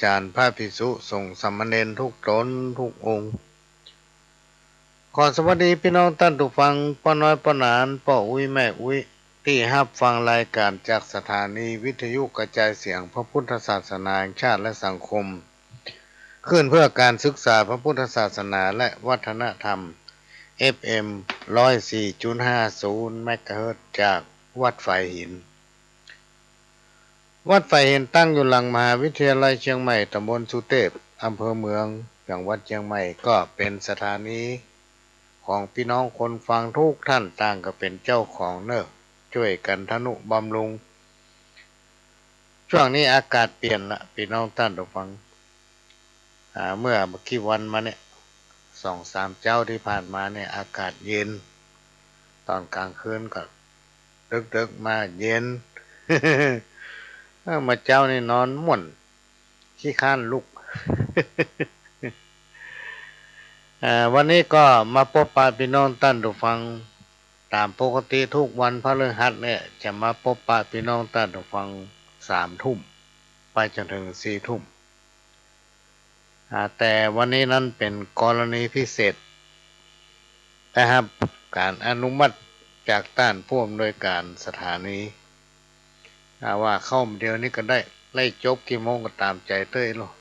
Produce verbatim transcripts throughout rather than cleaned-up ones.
จารย์ พระภิกษุสงฆ์ สามเณรทุกต๋นทุกองค์ ขอสวัสดีปี้น้องต้านผู้ฟัง ป้อน้อยป้อหนาน ป้ออุ๊ยแม่อุ๊ย ตี้ฮับฟังรายก๋านจากสถานีวิทยุกระจายเสียงพระพุทธศาสนาแห่งชาติและสังคม คลื่นเพื่อการศึกษาพระพุทธศาสนาและวัฒนธรรม เอฟเอ็ม ร้อยสี่จุดห้าศูนย์ เมกะเฮิรตซ์ จากวัดฝายหิน วัดฝายหินตั้งอยู่หลังมหาวิทยาลัยเชียงใหม่ ต๋ำบลสุเตพ อำเภอเมือง จังหวัดเชียงใหม่ ก็เป๋นสถานีของปี้น้องคนฟังทุกท่าน ต่างก็เป๋นเจ้าของเน่อ จ้วยกั๋นทะนุบำรุง ช่วงนี้อากาศเปลี่ยนละ ปี้น้องต้านผู้ฟัง อ่า เมื่อบ่กี่วันมาเนี่ย สองสามเจ๊าตี้ผ่านมาเนี่ย อากาศเย็น ต๋อนก๋างคืนก็เดิ็กๆ มาเย็น เออ เมื่อเจ๊านี่นอนม่วน ขี้คร้านลุก อ่า วันนี้ก็มาปบปะปี้น้องต้านผู้ฟัง ต๋ามปกติทุกวันพฤหัสเนี่ย จะมาปบปะปี้น้องต้านผู้ฟัง สามทุ่ม ไปจ๋นเถิงสี่ทุ่ม อ่า แต่วันนี้นั้นเป๋นกรณีพิเศษ ได้ฮับก๋านอนุมัติจากต้านผู้อำนวยก๋านสถานี อ่า ว่าเข้าเดี๋ยวนี้ก็ได้ ได้จบกี่โมงก็ต๋ามใจ๋เต้ยโลด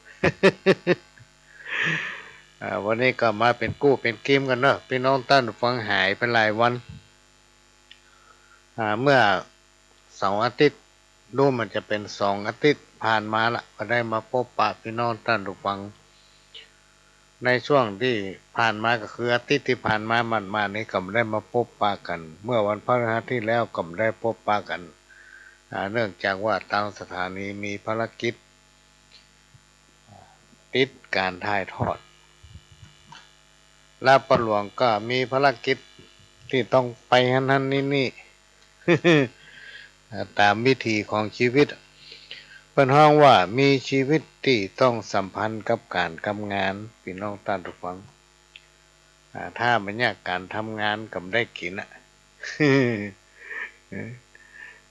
อ่า วันนี้ก็มาเป๋นกู้เป๋นกีมกั๋นเนาะ ปี้น้องต้านผู้ฟังหายไปหลายวัน อ่า เมื่อเสาร์อาทิตย์ ดูเหมือนจะเป๋นสองอาทิตย์ผ่านมาละ บ่ได้มาปบปะปี้น้องต้านผู้ฟัง ในช่วงตี้ผ่านมาก็คืออาทิตย์ตี้ผ่านมาหมาดๆ นี่ก็บ่ได้มาปบปะกั๋น เมื่อวันพฤหัสตี้แล้วก็บ่ได้ปบปะกั๋น อ่า เนื่องจากว่าตางสถานีมีภารกิจ ติดก๋านถ่ายทอด และป้อหลวงก็มีภารกิจตี้ต้องไปหั้นๆ นี่ๆ อ่า ต๋ามวิถีของชีวิต เปิ้นฮ้องว่ามีชีวิตตี้ต้องสัมพันธ์กับก๋านกับงาน ปี้น้องต้านผู้ฟัง อ่า ถ้าบ่เยียะก๋านทำงานก็บ่ได้กิ๋นอะ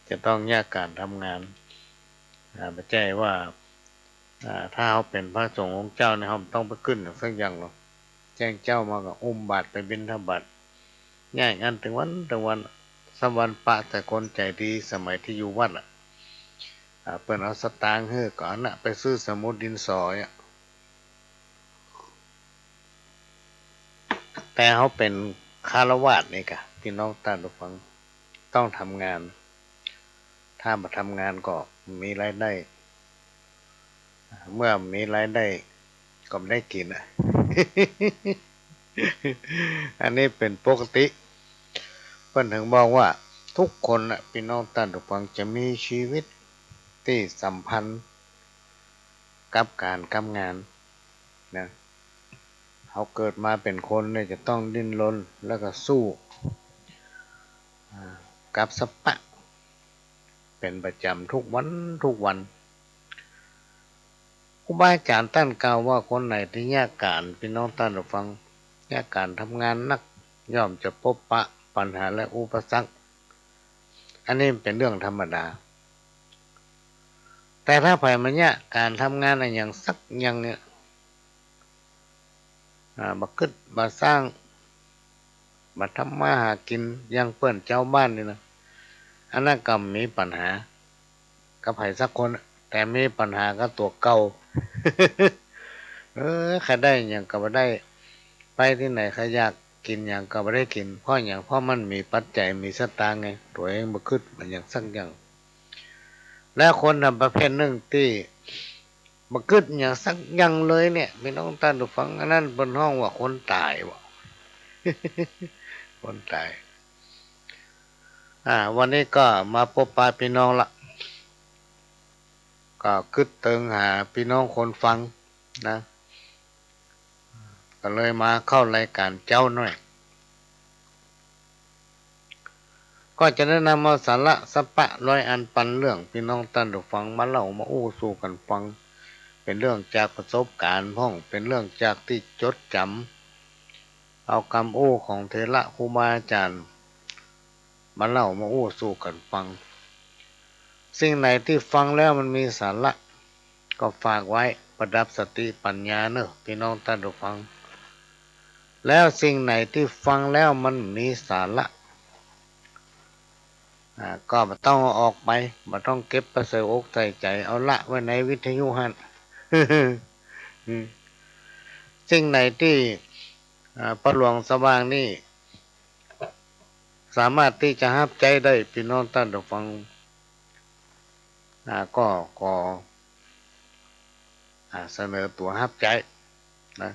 จะต้องเยียะก๋านทำงาน อ่า บ่ใจ้ว่า อ่า ถ้าเฮาเป๋นพระสงฆ์องค์เจ้านี่ เฮาบ่ต้องไปกึ๊ดหยังสักอย่างหรอก แจ้งเจ๊ามาก็อุ้มบาตรไปบิณฑบาต เยียะอย่างนั้นตึงวันตึงวัน สักวันปะแต่คนใจ๋ดี สมัยตี้อยู่วัดอะ อ่า เปิ้นเอาสตางค์หื้อก็อันน่ะ ไปซื้อสมุดดินสออะ แต่เฮาเป๋นฆราวาสนี่ก่ะ ปี้น้องต้านผู้ฟัง ต้องทำงาน ถ้าบ่ทำงานก็บ่มีรายได้ เมื่อบ่มีรายได้ก็บ่ได้กิ๋นอะ อันนี้เป๋นปกติ เปิ้นถึงบอกว่าทุกคนน่ะ ปี้น้องต้านผู้ฟัง จะมีชีวิตตี้สัมพันธ์กับก๋านกับงานนะ เฮาเกิดมาเป๋นคนเนี่ยจะต้องดิ้นรน แล้วก็สู้ อ่า กับสะปะ เป๋นประจ๋ำทุกวันทุกวัน ครูบาอาจ๋ารย์ต้านกล่าวว่าคนไหนตี้เยียะก๋าน ปี้น้องต้านผู้ฟัง เยียะก๋านทำงานนัก ย่อมจะปบปะปัญหาและอุปสรรค อันนี้มันเป๋นเรื่องธรรมดา แต่ถ้าใผบ่เยียะก๋านทำงานอะหยังสักอย่างเนี่ย อ่า บ่กึ๊ดบ่สร้าง บ่ทำมาหากิ๋นอย่างเปิ้นจาวบ้านนี่นะ อันนั้นก็บ่มีปัญหากับใผสักคน แต่มีปัญหากับตั๋วเก่า เออ ใค่ได้หยังก็บ่ได้ ไปตี้ไหนใค่อยากกิ๋นหยังก็บ่ได้กิ๋น เพราะหยัง เพราะมันบ่มีปัจจัย บ่มีสตางค์ไง ตั๋วเองบ่กึ๊ดมันหยังสักอย่าง และคนน่ะประเภทนึ่งตี้ บ่กึ๊ดหยังสักอย่างเลยเนี่ย ปี้น้องต้านผู้ฟัง อันนั้นเปิ้นฮ้องว่าคนต๋ายว่ะ คนต๋าย อ่า วันนี้ก็มาปบปะปี้น้องละ ก็กึ๊ดเติงหาปี้น้องคนฟังนะ ก็เลยมาเข้ารายก๋านเจ๊าหน้อย ก็จะได้นำเอาสาระสะปะร้อยอันปันเรื่องปี้น้องต้านผู้ฟังมาเล่ามาอู้สู่กั๋นฟัง เป๋นเรื่องจากประสบก๋ารณ์พ่อง เป๋นเรื่องจากตี้จดจ๋ำ เอากำอู้ของเถระครูบาอาจ๋ารย์มาเล่ามาอู้สู่กั๋นฟัง สิ่งไหนตี้ฟังแล้วมันมีสาระ ก็ฝากไว้ ประดับสติปัญญาเน่อ ปี้น้องต้านผู้ฟัง แล้วสิ่งไหนตี้ฟังแล้วมันมีสาระ อ่า ก็บ่ต้องเอาออกไป บ่ต้องเก็บไปใส่อกใส่ใจ๋ เอาละไว้ในวิทยุหั้น สิ่งไหนตี้ อ่า ป้อหลวงสว่างนี่ สามารถตี้จะฮับใจ๊ได้ ปี้น้องต้านผู้ฟัง อ่า ก็ ก็ อ่า เสนอตั๋วฮับใจ๊นะ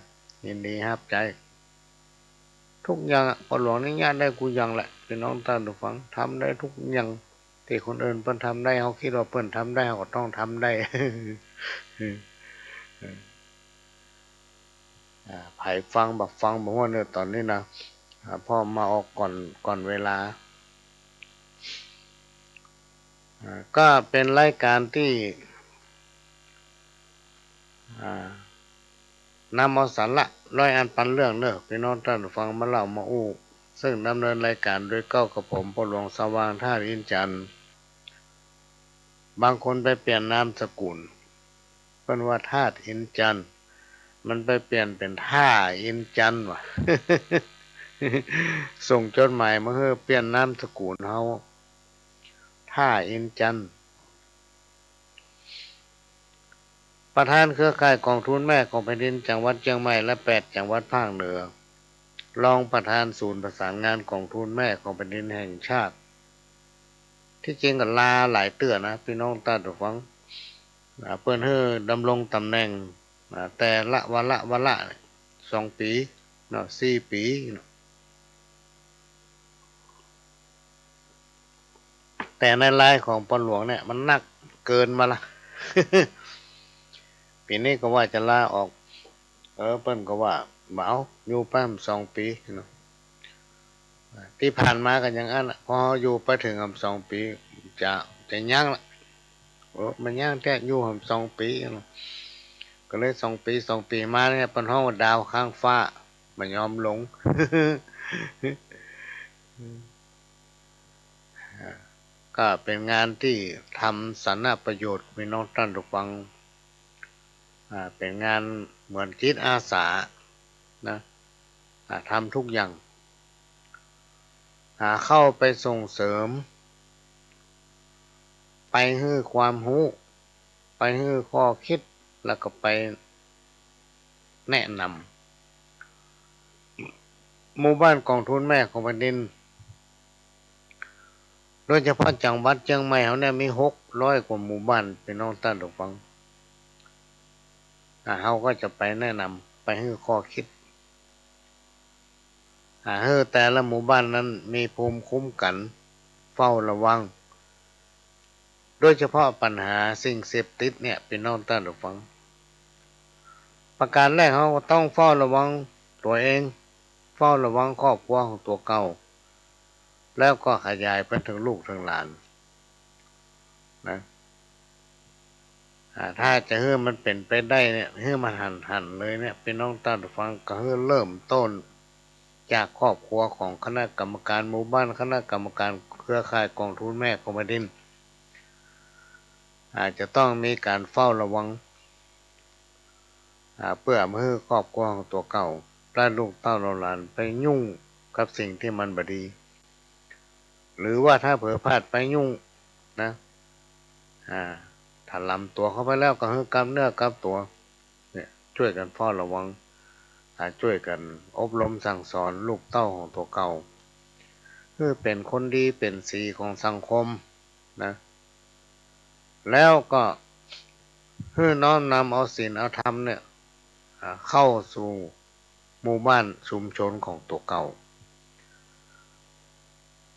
ยินดีฮับใจ๊ ทุกอย่างอะ ป้อหลวงนี่เยียะได้กู้อย่างแหละ ปี้น้องต้านผู้ฟัง ทำได้ทุกอย่าง ตี้คนอื่นเปิ้นทำได้ เฮากึ๊ดว่าเปิ้นทำได้ เฮาก็ต้องทำได้ อ่า ใผฟังบ่ฟังบ่ฮู้เน่อต๋อนนี้นะ อ่า เพราะมาออกก่อน ก่อนเวลา อ่า ก็เป๋นรายก๋านตี้ อ่า นำเอาสาระร้อยอันปันเรื่องเน่อ ปี้น้องต้านผู้ฟัง มาเล่ามาอู้ ซึ่งดำเนินรายก๋านโดยเก๊ากระผม ป้อหลวงสว่าง ธาตุอินทร์จันทร์ บางคนไปเปลี่ยนนามสกุล เปิ้นว่าธาตุอินทร์จันทร์ มันไปเปลี่ยนเป๋นท่าอินทร์จันทร์ว่ะ ส่งจดหมายมาหื้อเปลี่ยนนามสกุลเฮา ท่าอินทร์จันทร์ ประธานเครือข่ายก๋องทุนแม่ของแผ่นดินจังหวัดเจียงใหม่และแปดจังหวัดภาคเหนือ รองประธานศูนย์ประสานงานก๋องทุนแม่ของแผ่นดินแห่งชาติ ตี้จริงก็ลาหลายเตื้อนะ ปี้น้องต้านผู้ฟัง อ่า เปิ้นหื้อดำรงต๋ำแหน่ง อ่า แต่ละวาระ วาระสองปี๋เนาะ สี่ปี๋เนาะ แต่ในรายของป้อหลวงเนี่ยมันนักเกินวาระ ปี๋นี้ก็ว่าจะลาออก เออ เปิ้นก็ว่าบ่เอา อยู่ไปหำสองปี๋เนาะ ตี้ผ่านมาก็อย่างอั้นน่ะ พออยู่ไปเถิงหำสองปี๋ จะ จะยั้งละ เออ บ่ยั้งแต๊ อยู่หำสองปี๋เนาะ ก็เลยสองปี๋ สองปี๋มาเนี่ย เปิ้นฮ้องว่าดาวค้างฟ้า บ่ยอมลง ก็เป๋นงานตี้ทำสรรพประโยชน์ ปี้น้องต้านผู้ฟัง อ่า เป๋นงานเหมือนจิตอาสานะ อ่า ทำทุกอย่าง อ่า เข้าไปส่งเสริม ไปหื้อความฮู้ ไปหื้อข้อกึ๊ด แล้วก็ไปแนะนำ หมู่บ้านก๋องทุนแม่ของแผ่นดิน โดยเฉพาะจังหวัดเจียงใหม่เฮาเนี่ยมีหกร้อยกว่าหมู่บ้าน ปี้น้องต้านผู้ฟัง อ่า เฮาก็จะไปแนะนำ ไปหื้อข้อกึ๊ด อ่า หื้อแต่ละหมู่บ้านนั้นมีภูมิคุ้มกั๋น เฝ้าระวัง โดยเฉพาะปัญหาสิ่งเสพติดเนี่ย ปี้น้องต้านผู้ฟัง ประก๋านแรกเฮาก็ต้องเฝ้าระวังตั๋วเอง เฝ้าระวังครอบครัวของตั๋วเก่า แล้วก็ขยายไปเถิงลูกเถิงหลานนะ อ่า ถ้าจะหื้อมันเป๋นไปได้เนี่ย หื้อมันหันๆ เลยเนี่ย ปี้น้องต้านผู้ฟัง ก็หื้อเริ่มต้นจากครอบครัวของคณะกรรมการหมู่บ้าน คณะกรรมการเครือข่ายก๋องทุนแม่ของแผ่นดิน อ่า จะต้องมีก๋านเฝ้าระวัง อ่า เปื้อบ่หื้อครอบครัวของตั๋วเก่า และลูกเต้าเหล่าหลานไปยุ่งกับสิ่งตี้มันบ่ดี หรือว่าถ้าเผลอพลาดไปยุ่งนะ อ่า ถล่มตั๋วเข้าไปแล้วก็หื้อกลับเนื้อกลับตั๋ว เนี่ย จ้วยกั๋นเฝ้าระวัง อ่า จ้วยกั๋นอบรมสั่งสอนลูกเต้าของตั๋วเก่า หื้อเป๋นคนดีเป๋นสีของสังคมนะ แล้วก็หื้อน้อมนำเอาศีลเอาธรรมเนี่ย อ่า เข้าสู่หมู่บ้านชุมชนของตั๋วเก่า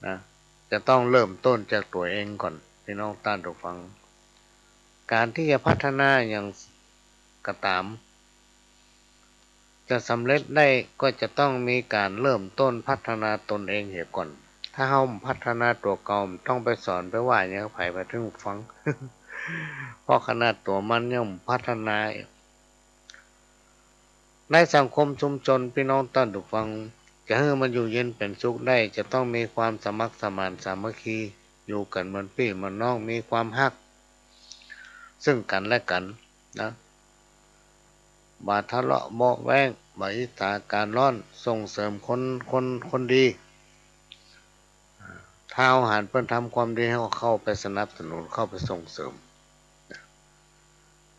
นะ จะต้องเริ่มต้นจากตั๋วเองก่อน ปี้น้องต้านผู้ฟัง ก๋านตี้จะพัฒนาอะหยังก็ต๋าม จะสำเร็จได้ก็จะต้องมีก๋านเริ่มต้นพัฒนาตนเองเหียก่อน ถ้าเฮาบ่พัฒนาตั๋วเก่า บ่ต้องไปสอนไปว่าหยังใผ ใผเถิงฟัง เพราะขนาดตั๋วมันยังบ่พัฒนา ในสังคมชุมชน ปี้น้องต้านผู้ฟัง จะหื้อมันอยู่เย็นเป๋นสุขได้ จะต้องมีความสมัครสมานสามัคคี อยู่กั๋นเหมือนปี้เหมือนน้อง มีความฮักซึ่งกั๋นและกั๋นนะ บ่าทะเลาะเบาะแว้ง บ่าอิจฉาการ้อน ส่งเสริมคน คน คนดี ถ้าเฮาหันเปิ้นทำความดี เฮาก็เข้าไปสนับสนุน เข้าไปส่งเสริม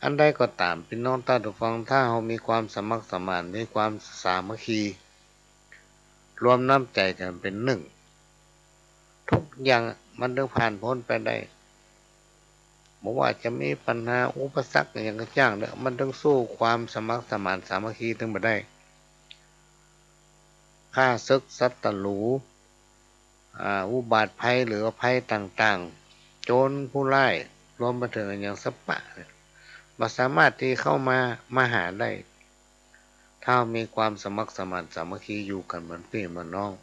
อันใดก็ต๋าม ปี้น้องต้านผู้ฟัง ถ้าเฮามีความสมัครสมาน มีความสามัคคี รวมน้ำใจ๋กั๋นเป๋นนึ่ง ทุกอย่างมันตึงผ่านป๊นไปได้ บ่ว่าจะมีปัญหาอุปสรรคอะหยังก็จ้างเต๊อะ มันตึงสู้ความสมัครสมานสามัคคีตึงบ่ได้ ข้าศึกศัตรู อ่า อุบาทภัยหรือว่าภัยต่างๆ โจรผู้ร้าย รวมไปเถิงอะหยังสะปะเนี่ย บ่สามารถตี้เข้ามา มาหาได้ ถ้าเฮามีความสมัครสมานสามัคคี อยู่กั๋นเหมือนปี้เหมือนน้อง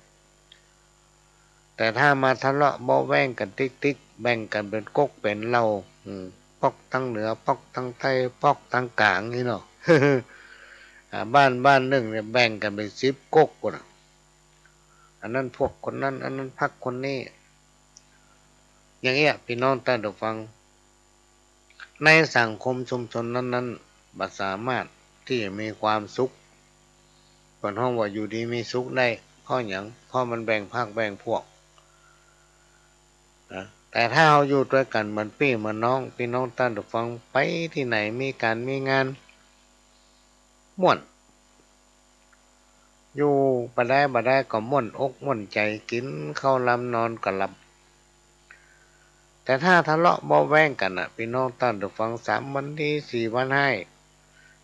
แต่ถ้ามาทะเลาะเบาะแว้งกั๋นติ๊กๆ แบ่งกั๋นเป๋นก๊กเป๋นเหล่า อืม ป๊อกตังเหนือ ป๊อกตังใต้ ป๊อกตังก๋างนี่เนาะ อ่า บ้านบ้านนึ่งเนี่ยแบ่งกั๋นเป๋นสิบก๊กปู๊นน่ะ อันนั้นพวกคนนั้น อันนั้นพรรคคนนี้ อย่างเงี้ย ปี้น้องต้านผู้ฟัง ในสังคมชุมชนนั้นๆ บ่สามารถตี้จะมีความสุข เปิ้นฮ้องว่าอยู่ดีมีสุขได้ เพราะหยัง เพราะมันแบ่งพรรคแบ่งพวกนะ แต่ถ้าเฮาอยู่ตวยกั๋นเหมือนปี้เหมือนน้อง ปี้น้องต้านผู้ฟัง ไปตี้ไหนมีก๋านมีงาน ม่วน อยู่บ่ได้บ่ได้ก็ม่วนอกม่วนใจ๋ กิ๋นข้าวลำนอนก็หลับ แต่ถ้าทะเลาะเบาะแว้งกั๋นน่ะ ปี้น้องต้านผู้ฟัง สามวันดี สี่วันฮ้าย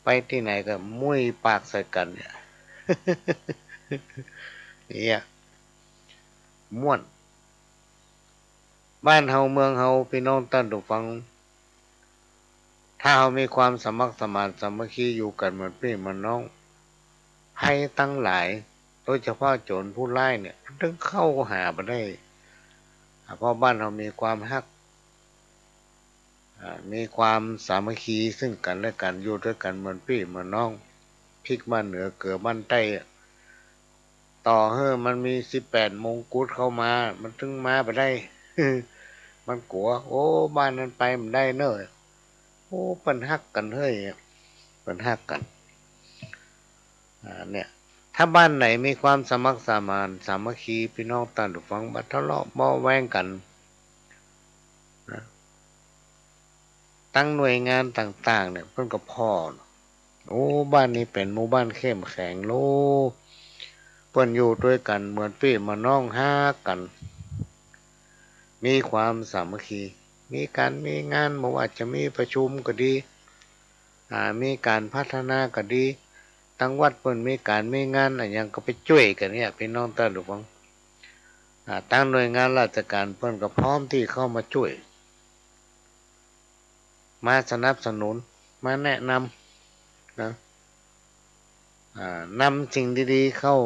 ไปตี้ไหนก็มุ้ยปากใส่กั๋นเนี่ย เนี่ย ม่วน บ้านเฮาเมืองเฮา ปี้น้องต้านผู้ฟัง ถ้าเฮามีความสมัครสมานสามัคคี อยู่กั๋นเหมือนปี้เหมือนน้อง ภัยตังหลาย โดยเฉพาะโจรผู้ร้ายเนี่ย มันตึงเข้าหาบ่ได้ อ่า เพราะบ้านเฮามีความฮัก อ่า มีความสามัคคีซึ่งกั๋นและกั๋น อยู่ตวยกั๋นเหมือนปี้เหมือนน้อง พริกบ้านเหนือเกลือบ้านใต้อะ ต่อหื้อมันมีสิบแปดมงกุฎเข้ามา มันตึงมาบ่ได้ มันกั๋ว โอ้ บ้านนั้นไปบ่ได้เน่อ โอ้ เปิ้นฮักกั๋นเฮ้ย เปิ้นฮักกั๋น อ่า เนี่ย ถ้าบ้านไหนมีความสมัครสมานสามัคคี ปี้น้องต้านผู้ฟัง บ่ทะเลาะเบาะแว้งกั๋นนะ ตังหน่วยงานต่างๆ เนี่ย เปิ้นก็ผ่อ โอ้ บ้านนี้เป๋นหมู่บ้านเข้มแข็งโล เปิ้นอยู่ตวยกั๋นเหมือนปี้เหมือนน้อง ฮักกั๋น มีความสามัคคี มีก๋านมีงาน บ่ว่าจะมีประชุมก็ดี อ่า มีก๋านพัฒนาก็ดี ตังวัดเปิ้นมีก๋านมีงานอะหยังก็ไปจ้วยกั๋นเนี่ย ปี้น้องต้านผู้ฟัง อ่า ตังหน่วยงานราชก๋านเปิ้นก็พร้อมตี้เข้ามาจ้วย มาสนับสนุน มาแนะนำนะ อ่า นำสิ่งดีๆ เข้า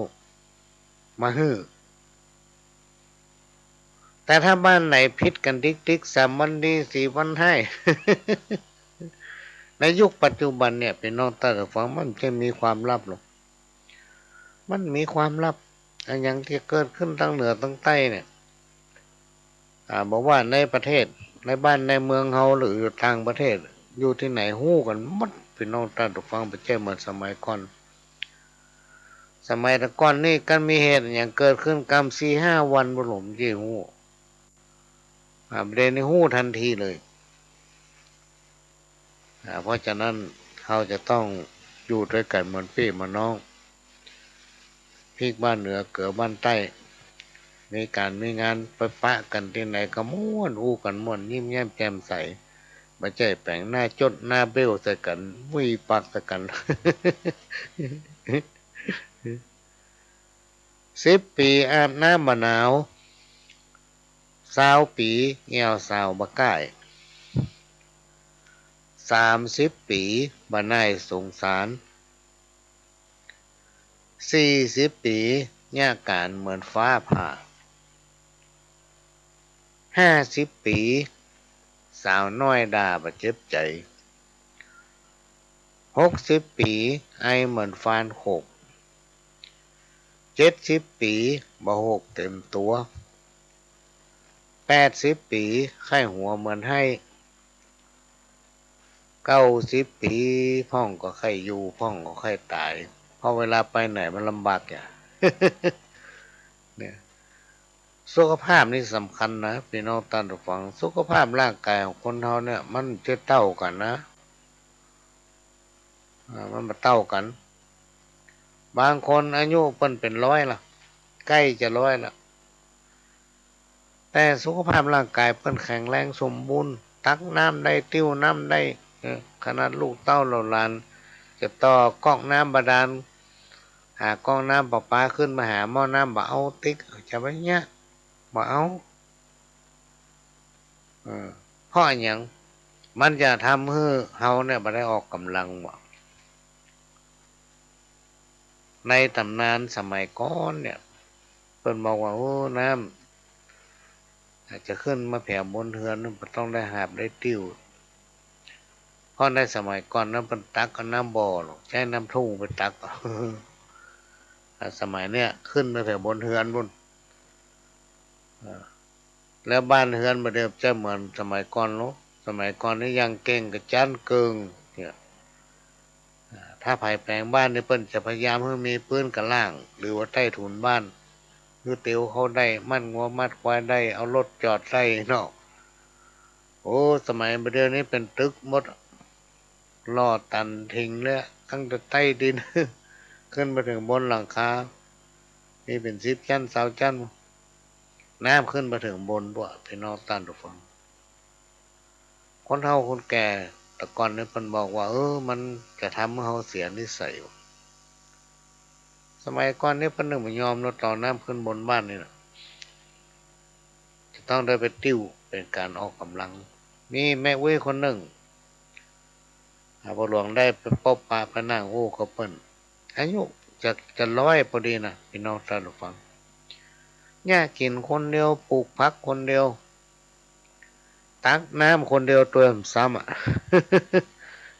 มาหื้อ แต่ถ้าบ้านไหนผิดกั๋นติ๊กๆ สามวันดี สี่วันฮ้าย ในยุคปัจจุบันเนี่ย ปี้น้องต้านผู้ฟัง มันจะมีความลับหรอก มันมีความลับ อะหยังตี้เกิดขึ้นตังเหนือตังใต้เนี่ย อ่า บ่ว่าในประเทศ ในบ้านในเมืองเฮา หรืออยู่ต่างประเทศ อยู่ตี้ไหนฮู้กั๋นหมด ปี้น้องต้านผู้ฟัง บ่ใจ้เหมือนสมัยก่อน สมัยแต่ก่อนนี่ คันมีเหตุอะหยังเกิดขึ้น กำสี่ห้าวันบ่หลุมจะฮู้ อ่า บ่าเดี่ยวนี้ฮู้ตันทีเลย อ่า เพราะฉะนั้นเฮาจะต้องอยู่ตวยกั๋นเหมือนปี้เหมือนน้อง พริกบ้านเหนือเกลือบ้านใต้ มีก๋านมีงานไปปะกั๋นตี้ไหนก็ม่วน อู้กั๋นม่วน ยิ้มแย้มแจ่มใส บ่ใจ้แป๋งหน้าจดหน้าเบ้วใส่กั๋น มุ้ยปากใส่กั๋น สิบปี๋อาบน้ำบ่หนาว ซาวปี๋แอ่วสาวบ่ก้าย สามสิบปี๋บ่หน่ายสงสาร สี่สิบปี๋เยียะก๋านเหมือนฟ้าผ่า ห้าสิบปี๋สาวน้อยด่าบ่เจ็บใจ๋ หกสิบปี๋ไอเหมือนฟานโขก เจ็ดสิบปี๋บ่โหกเต็มตั๋ว แปดสิบปี๋ไข้หัวเหมือนไห้ เก้าสิบปี๋ พ่องก็ใค่อยู่ พ่องก็ใค่ต๋าย เพราะเวลาไปไหนมันลำบากอย่า เนี่ย สุขภาพนี่สำคัญนะ ปี้น้องต้านผู้ฟัง สุขภาพร่างก๋ายของคนเฮาเนี่ย มันจะเต้ากั๋นนะ อ่า มันบ่เต้ากั๋น บางคนอายุเปิ้นเป๋นร้อยละ ใก้จะร้อยละ แต่สุขภาพร่างก๋ายเปิ้นแข็งแรงสมบูรณ์ ตักน้ำได้ ติ้วน้ำได้ เออ ขนาดลูกเต้าเหล่าหลาน จะต่อก๊อกน้ำบาดาล หาก๊อกน้ำประปาขึ้นมาหาหม้อน้ำบ่เอาติ๊ก จะไปเยียะ บ่เอา เออ เพราะอะหยัง มันจะทำหื้อเฮาเนี่ยบ่ได้ออกก๋ำลังบ่ ในต๋ำนานสมัยก่อนเนี่ย เปิ้นบอกว่า โอ้ น้ำ ถ้าจะขึ้นมาแผวบนเฮือน บ่ต้องได้หาบได้ติ้ว เพราะในสมัยก่อนนั้นเปิ้นตักเอาน้ำบ่อหรอก ใจ๊น้ำทุ่งไปตัก อ่า สมัยเนี่ยขึ้นมาแผวบนเฮือนปู้น อ่า แล้วบ้านเฮือนบ่าเดี่ยวจะเหมือนสมัยก่อนหรอก สมัยก่อนนี่ยังเก่งกระจั้นเกิ่งเนี่ย อ่า ถ้าใผแป๋งบ้านนี่เปิ้นจะพยายามหื้อมีปื๊นกะล่าง หรือว่าใต้ถุนบ้าน หื้อเตียวเข้าได้ มัดงัวมัดควายได้ เอารถจอดได้เนาะ โอ้ สมัยบ่าเดี่ยวนี้เป๋นตึกหมด ล่อตันถิงเลย ตั้งแต่ใต้ดิน ขึ้นไปเถิงบนหลังคา มีเป๋นสิบจั๊น ซาวจั๊น น้ำขึ้นไปเถิงบนปู้น ปี้น้องต้านผู้ฟัง คนเฒ่าคนแก่แต่ก่อนนี่เปิ้นบอกว่า เออ มันจะทำหื้อเฮาเสียนิสัย สมัยก่อนนี่เปิ้นนึ่งบ่ยอมเนาะ ต่อน้ำขึ้นบนบ้านนี่นะ จะต้องได้ไปติ้ว เป๋นก๋านออกก๋ำลัง มีแม่อุ๊ยคนนึ่ง อ่า พ่อหลวงได้ไปปบปะไปนั่งอู้กับเปิ้น อายุจะ จะร้อยปอดีนะ ปี้น้องต้านผู้ฟัง เยียะกิ๋นคนเดียว ปลูกผักคนเดียว ตักน้ำคนเดียวตวยซ้ำอะ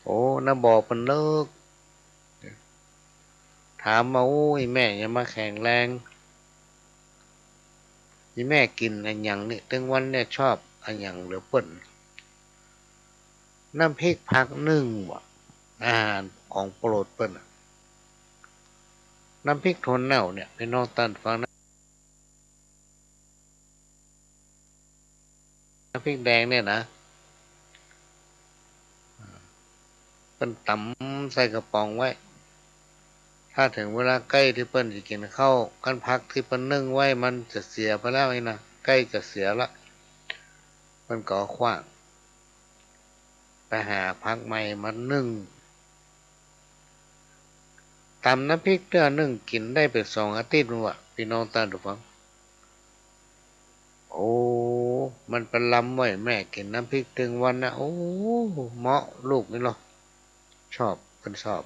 โอ้ น้ำบ่อเปิ้นเลิก ถามว่า โอ้ อี่แม่หยังมาแข็งแรง อี่แม่กิ๋นอะหยังนี่ ตึงวันเนี่ยชอบอะหยังเหลือเปิ้น น้ำพริกผักนึ่งว่ะ อาหารของโปรดเปิ้นน่ะ น้ำพริกถั่วเน่าเนี่ย ปี้น้องต้านฟังนะ น้ำพริกแดงเนี่ยนะ เปิ้นต๋ำใส่กระป๋องไว้ ถ้าเถิงเวลาใก้ตี้เปิ้นจะกิ๋นข้าว คันผักตี้เปิ้นนึ่งไว้มันจะเสียไปแล้วนี่นะ ใก้จะเสียละ เปิ้นก็เอาขว้าง ไปหาผักใหม่มานึ่ง ต๋ำน้ำพริกเตื้อนึ่งกิ๋นได้เป๋นสองอาทิตย์ปู้นว่ะ ปี้น้องต้านผู้ฟัง โอ้ มันไปลำไว้แม่กิ๋นน้ำพริกตึงวันนะ โอ้ เหมาะลูกนี่เนาะ ชอบ เปิ้นชอบ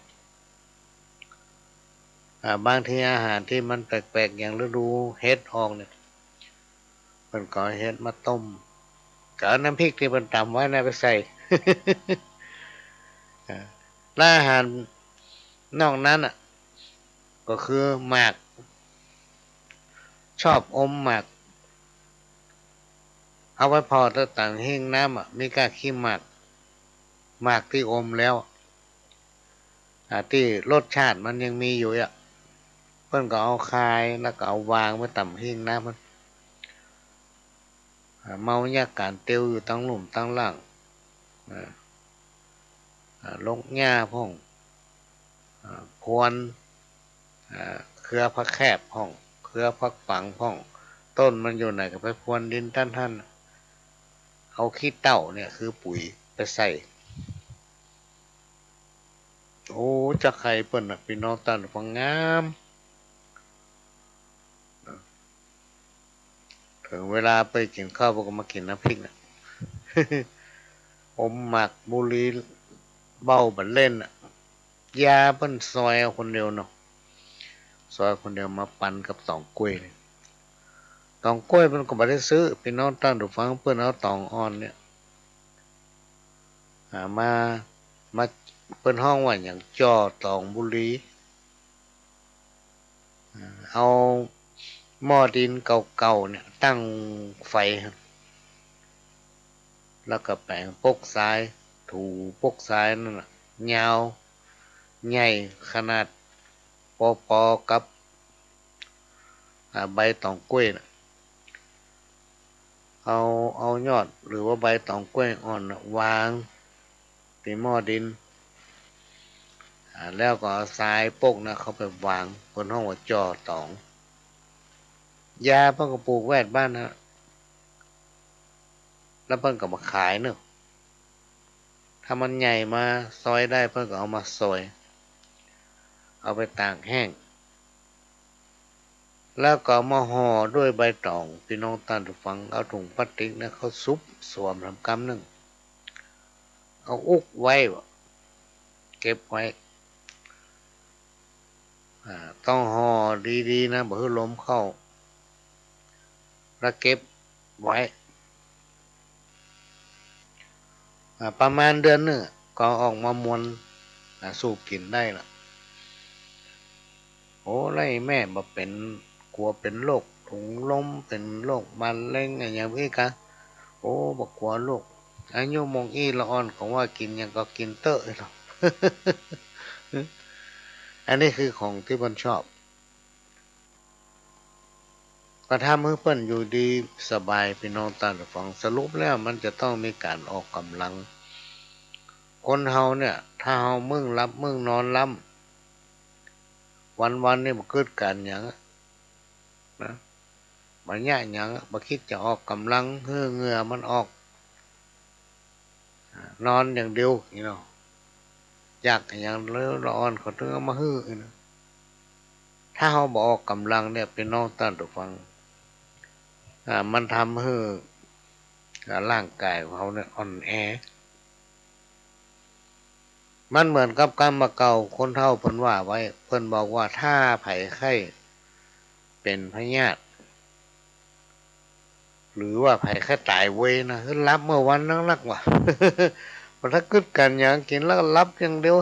อ่า บางทีอาหารตี้มันแปลกๆ อย่างฤดูเห็ดออกเนี่ย เปิ้นก็เอาเห็ดมาต้ม ก็เอาน้ำพริกตี้เปิ้นต๋ำไว้นะไปใส่ อ่า แล้วอาหารนอกนั้นน่ะ ก็คือหมาก ชอบอมหมาก เอาไว้ผ่อตางหิ้งน้ำอะ มีก้าขี้หมาก หมากตี้อมแล้ว อ่า ตี้รสชาติมันยังมีอยู่อะ เปิ้นก็เอาคาย แล้วก็เอาวางไว้ตางหิ้งน้ำมัน อ่า เมาเยียะก๋านเตียวอยู่ตางลุ่มตางล่าง อ่า อ่า ลกหญ้าพ่อง อ่า พรวน อ่า เครือผักแคบพ่อง เครือผักปังพ่อง ต้นมันอยู่ไหนก็ไปพรวนดินตั๊นหั้น เอาขี้เถ้าเนี่ยคือปุ๋ยไปใส่ โอ้ จะใค่เปิ้นน่ะ ปี้น้องต้านฟัง งาม เถิงเวลาไปกิ๋นข้าว เปิ้นก็มากิ๋นน้ำพริกน่ะ อมหมากบุหรี่ เบ้าบ่เล่นน่ะ ยาเปิ้นซอยเอาคนเดียวเนาะ ซอยคนเดียวมาปันกับต๋องกล้วยนี่ ต๋องกล้วยเปิ้นก็บ่ได้ซื้อ ปี้น้องต้านฟัง เปิ้นเอาต๋องอ่อนเนี่ย อ่า มา มา เปิ้นฮ้องว่าหยัง จ่อต๋องบุหรี่ อ่า เอาหม้อดินเก่าๆ เนี่ยตั้งไฟ แล้วก็แป๋งปกทราย ถูปกทรายนั่นน่ะ ยาวใหญ่ขนาดปอๆ กับ อ่า ใบต๋องก๊วยน่ะ เอา เอายอดหรือว่าใบต๋องก๊วยอ่อนน่ะ วางตี้หม้อดิน อ่า แล้วก็เอาทรายปกน่ะเข้าไปวาง เปิ้นฮ้องว่าจ่อต๋อง ยาเปิ้นก็ปลูกแวดบ้านน่ะ แล้วเปิ้นก็มาขายเนาะ ถ้ามันใหญ่มาซอยได้ เปิ้นก็เอามาซอย เอาไปตากแห้ง แล้วก็เอามาห่อด้วยใบต๋อง ปี้น้องต้านผู้ฟัง เอาถุงพลาสติกเนี่ยเข้าซุบสวมหนำกำนึ่ง เอาอุกไว้ เก็บไว้ อ่า ต้องห่อดีๆ นะ บ่หื้อลมเข้า แล้วเก็บไว้ อ่า ประมาณเดือนนึ่งก็ออกมามวน อ่า สูบกิ๋นได้ละ โอ้ แล้วไอ้แม่บ่เป๋น กั๋วเป๋นโรคถุงลม เป๋นโรคมะเร็งอะหยังอี้กา โอ้ บ่กั๋วลูก อายุหม่องอี้ละอ่อน เขาว่ากิ๋นหยังก็กิ๋นเต๊อะเนาะ อันนี้คือของตี้เปิ้นชอบ ก็ทำหื้อเปิ้นอยู่ดีสบาย ปี้น้องต้านผู้ฟัง สรุปแล้วมันจะต้องมีก๋านออกก๋ำลัง คนเฮาเนี่ย ถ้าเฮามึ่งหลับมึ่งนอนล้ำ วันๆ นี่บ่กึ๊ดก๋านหยังอะ นะ บ่เยียะหยังอะ บ่กึ๊ดจะออกก๋ำลัง หื้อเหงื่อมันออก อ่า นอนอย่างเดียวอี้เนาะ อยากอะหยังแล้วละอ่อนเขาตึงเอามาหื้ออี้เนาะ ถ้าเฮาบ่ออกก๋ำลังเนี่ย ปี้น้องต้านผู้ฟัง อ่า มันทำหื้อ อ่า ร่างก๋ายของเฮาเนี่ยอ่อนแอ มันเหมือนกับกำบ่าเก่า คนเฒ่าเปิ้นว่าไว้ เปิ้นบอกว่า ถ้าใผใค่เป๋นพยาธิ หรือว่าใผใค่ต๋ายเวยนะ หื้อหลับเมื่อวันนักๆ ว่ะ บ่ถ้ากึ๊ดก๋านหยัง กิ๋นแล้วก็หลับอย่างเดียว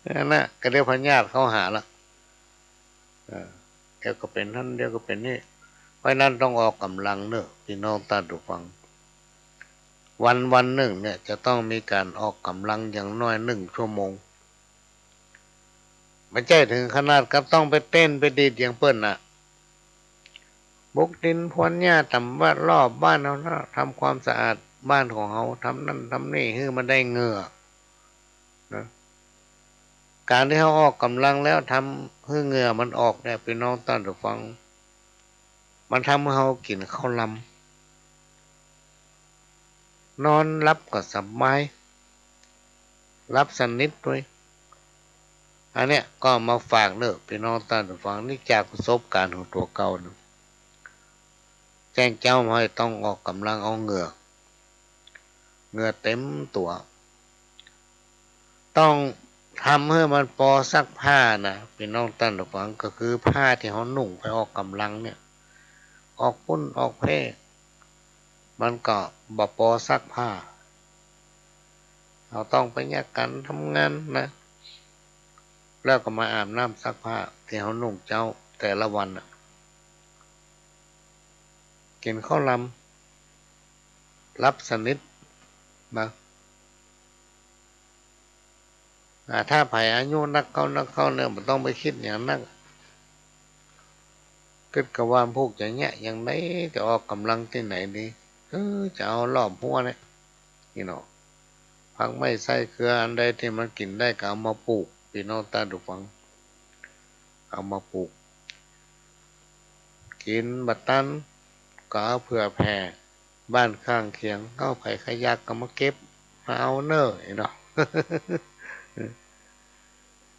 อันนั้นก็เดี๋ยวพยาธิเข้าหาละ เออ เดี๋ยวก็เป๋นหั้น เดี๋ยวก็เป๋นนี่ เพราะฉะนั้นต้องออกก๋ำลังเนาะ ปี้น้องต้านผู้ฟัง วันๆ นึ่งเนี่ยจะต้องมีก๋านออกก๋ำลังอย่างน้อยนึ่งชั่วโมง บ่ใจ้เถิงขนาดกับต้องไปเต้นไปดีดอย่างเปิ้นน่ะ บุกดินพรวนหญ้าต๋ามวัดรอบบ้านเฮานะ ทำความสะอาดบ้านของเฮา ทำนั่นทำนี่ หื้อมันได้เหงื่อ นะ ก๋านตี้เฮาออกก๋ำลังแล้วทำหื้อเหงื่อมันออกเนี่ย ปี้น้องต้านผู้ฟัง มันทำหื้อเฮากิ๋นข้าวลำ นอนหลับก็สบาย หลับสนิทตวย อันเนี้ยก็เอามาฝากเนาะ ปี้น้องต้านผู้ฟัง นี่จากประสบก๋ารณ์ของตั๋วเก่าเนาะ แจ้งเจ้าว่าหื้อต้องออกก๋ำลังเอาเหงื่อ เหงื่อเต๋มตั๋ว ต้องทำหื้อมันปอซักผ้านะ ปี้น้องต้านผู้ฟัง ก็คือผ้าตี้เฮานุ่งไปออกก๋ำลังเนี่ย ออกปุ้นออกเพ่ มันก็บ่ปอซักผ้า เฮาต้องไปเยียะก๋านทำงานนะ แล้วก็มาอาบน้ำซักผ้าตี้เฮานุ่งเจ๊าแต่ละวันน่ะ กิ๋นข้าวลำ หลับสนิทนะ อ่า ถ้าใผอายุนักเข้านักเข้าเนี่ย บ่ต้องไปกึ๊ดหยังนัก กึ๊ดกาว่าผู้จะเยียะอย่างใด จะออกก๋ำลังตี้ไหนดี เออ จะเอารอบฮั้วเนี่ย อี้เนาะ ผักไม้ไส้เกลืออันใดตี้มันกิ๋นได้ก็เอามาปลูก ปี้น้องต้านผู้ฟัง เอามาปลูก กิ๋นบ่ตันก็เอาเผื่อแผ่ บ้านข้างเคียง เอา ใผใค่อยากก็มาเก็บมาเอาเนาะ อี้เนาะ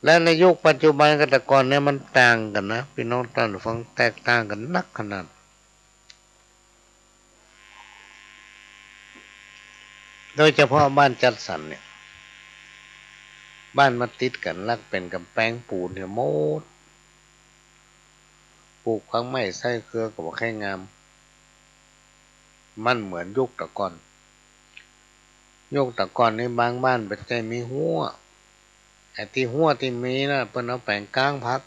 และในยุคปัจจุบันกับแต่ก่อนเนี่ยมันต่างกั๋นนะ ปี้น้องต้านผู้ฟัง แตกต่างกั๋นนักขนาด โดยเฉพาะบ้านจัดสรรเนี่ย บ้านมันติดกั๋น ลักเป๋นก๋ำแปงปูนเหียหมด ปลูกผักไม้ไส้เกลือก็บ่ใค่งาม มันเหมือนยุคแต่ก่อน ยุคแต่ก่อนนี่บางบ้านบ่ใจ้มีฮั้ว ไอ้ตี้ฮั้วตี้มีน่ะ เปิ้นเอาแป๋งก๊างผัก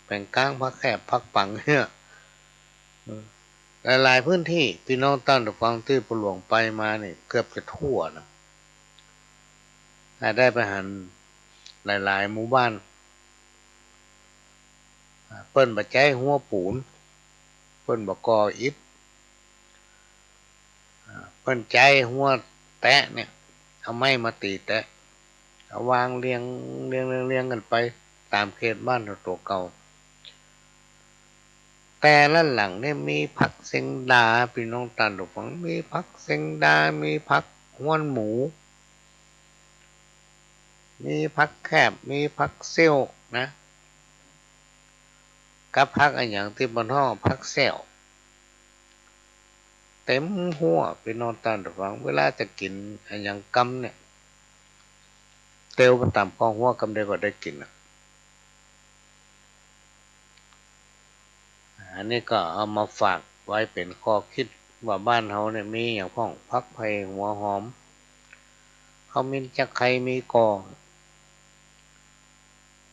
แป๋งก๊างผักแคบผักปังเนี่ย อืม หลายๆ พื้นตี้ ปี้น้องต้านผู้ฟังตี้ปู่หลวงไปมานี่ เกือบจะทั่วนะ อ่า ได้ไปหันหลายๆ หมู่บ้าน อ่า เปิ้นบ่ใจ๊ฮั้วปูน เปิ้นบ่ก่ออิฐ อ่า เปิ้นใจ๊ฮั้วแต๊ะเนี่ย เอาไม้มาตี๋แต๊ะ เอาวางเรียง เรียง เรียง เรียงกั๋นไปต๋ามเขตบ้านตั๋วเก่า แต่ละหลังเนี่ยมีผักเสียงดา ปี้น้องต้านผู้ฟัง มีผักเสียงดา มีผักฮวนหมู มีผักแคบ มีผักเสี้ยวนะ กับผักอะหยังตี้เปิ้นฮ้องผักแส้ว เต็มฮั้ว ปี้น้องต้านผู้ฟัง เวลาจะกิ๋นอะหยังกำเนี่ย เตียวไปต๋ามคอฮั้วกำเดียวก็ได้กิ๋นอะ อันนี้ก็เอามาฝากไว้เป๋นข้อคิดว่าบ้านเฮาเนี่ยมีอะหยังพ่อง ผักไผ่ หัวหอม ขมิ้น จักไคร้ มีก่อ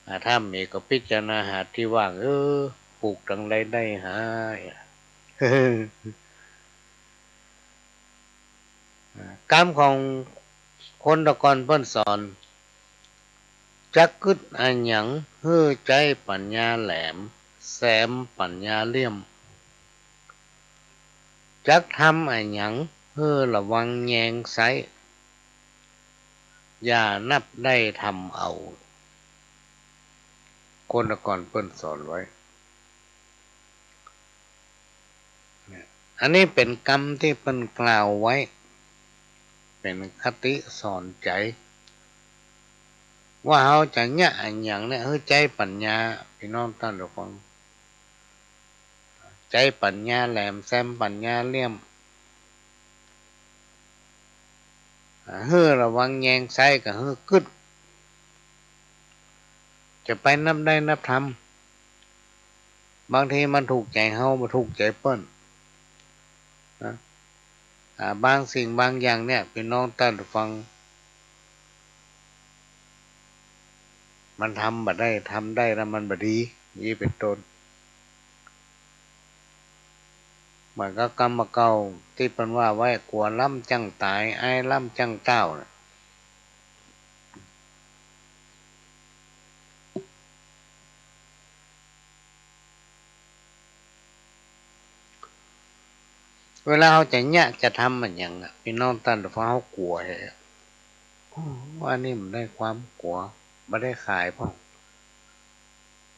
อ่า ถ้ามีก็พิจารณาหาตี้ว่าง เออ ปลูกตังใดได้หา อ่า กำของคนตะก่อนเปิ้นสอน จักกึ๊ดอะหยังหื้อใจ๊ปั๋ญญาแหลม แซมปั๋ญญาเลี่ยม จักทำอะหยังหื้อระวังแยงไซ้ อย่านับได้ทำเอา คนตะก่อนเปิ้นสอนไว้ เนี่ย อันนี้เป๋นกำตี้เปิ้นกล่าวไว้ เป๋นคติสอนใจ๋ ว่าเฮาจะเยียะอะหยังเนี่ย หื้อใจ๊ปั๋ญญา ปี้น้องต้านผู้ฟัง ใจ๊ปั๋ญญาแหลม แซมปั๋ญญาเลี่ยม อ่า หื้อระวังแยงไซ้ก็หื้อกึ๊ด จะไปนับได้นับทำ บางทีมันถูกใจ๋เฮา บ่ถูกใจ๋เปิ้นนะ อ่า บางสิ่งบางอย่างเนี่ย ปี้น้องต้านผู้ฟัง มันทำบ่ได้ ทำได้แล้วมันบ่ดี อย่างนี้เป๋นต้น เหมือนกับกำบ่าเก่าตี้เปิ้นว่าไว้ กั๋วล้ำจั้งต๋าย อายล้ำจั้งต้าวน่ะ เวลาเฮาจะเยียะจะทำอะหยังอะ ปี้น้องต้านผู้ฟัง เฮากั๋วแฮะ โอ้ อันนี้มันได้ความกั๋ว บ่ได้ขายพ่อง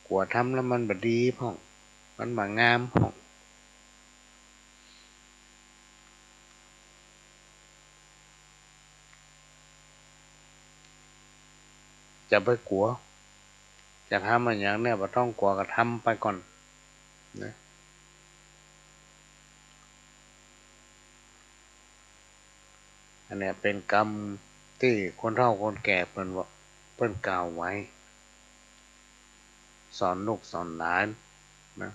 กั๋วทำแล้วมันบ่ดีพ่อง มันบ่งามพ่อง จะไปกั๋ว จะทำอะหยังเนี่ย บ่ต้องกั๋ว ก็ทำไปก่อนนะ อันเนี้ยเป๋นกำตี้คนเฒ่าคนแก่เปิ้นว่า เปิ้นกล่าวไว้ สอนลูกสอนหลานนะ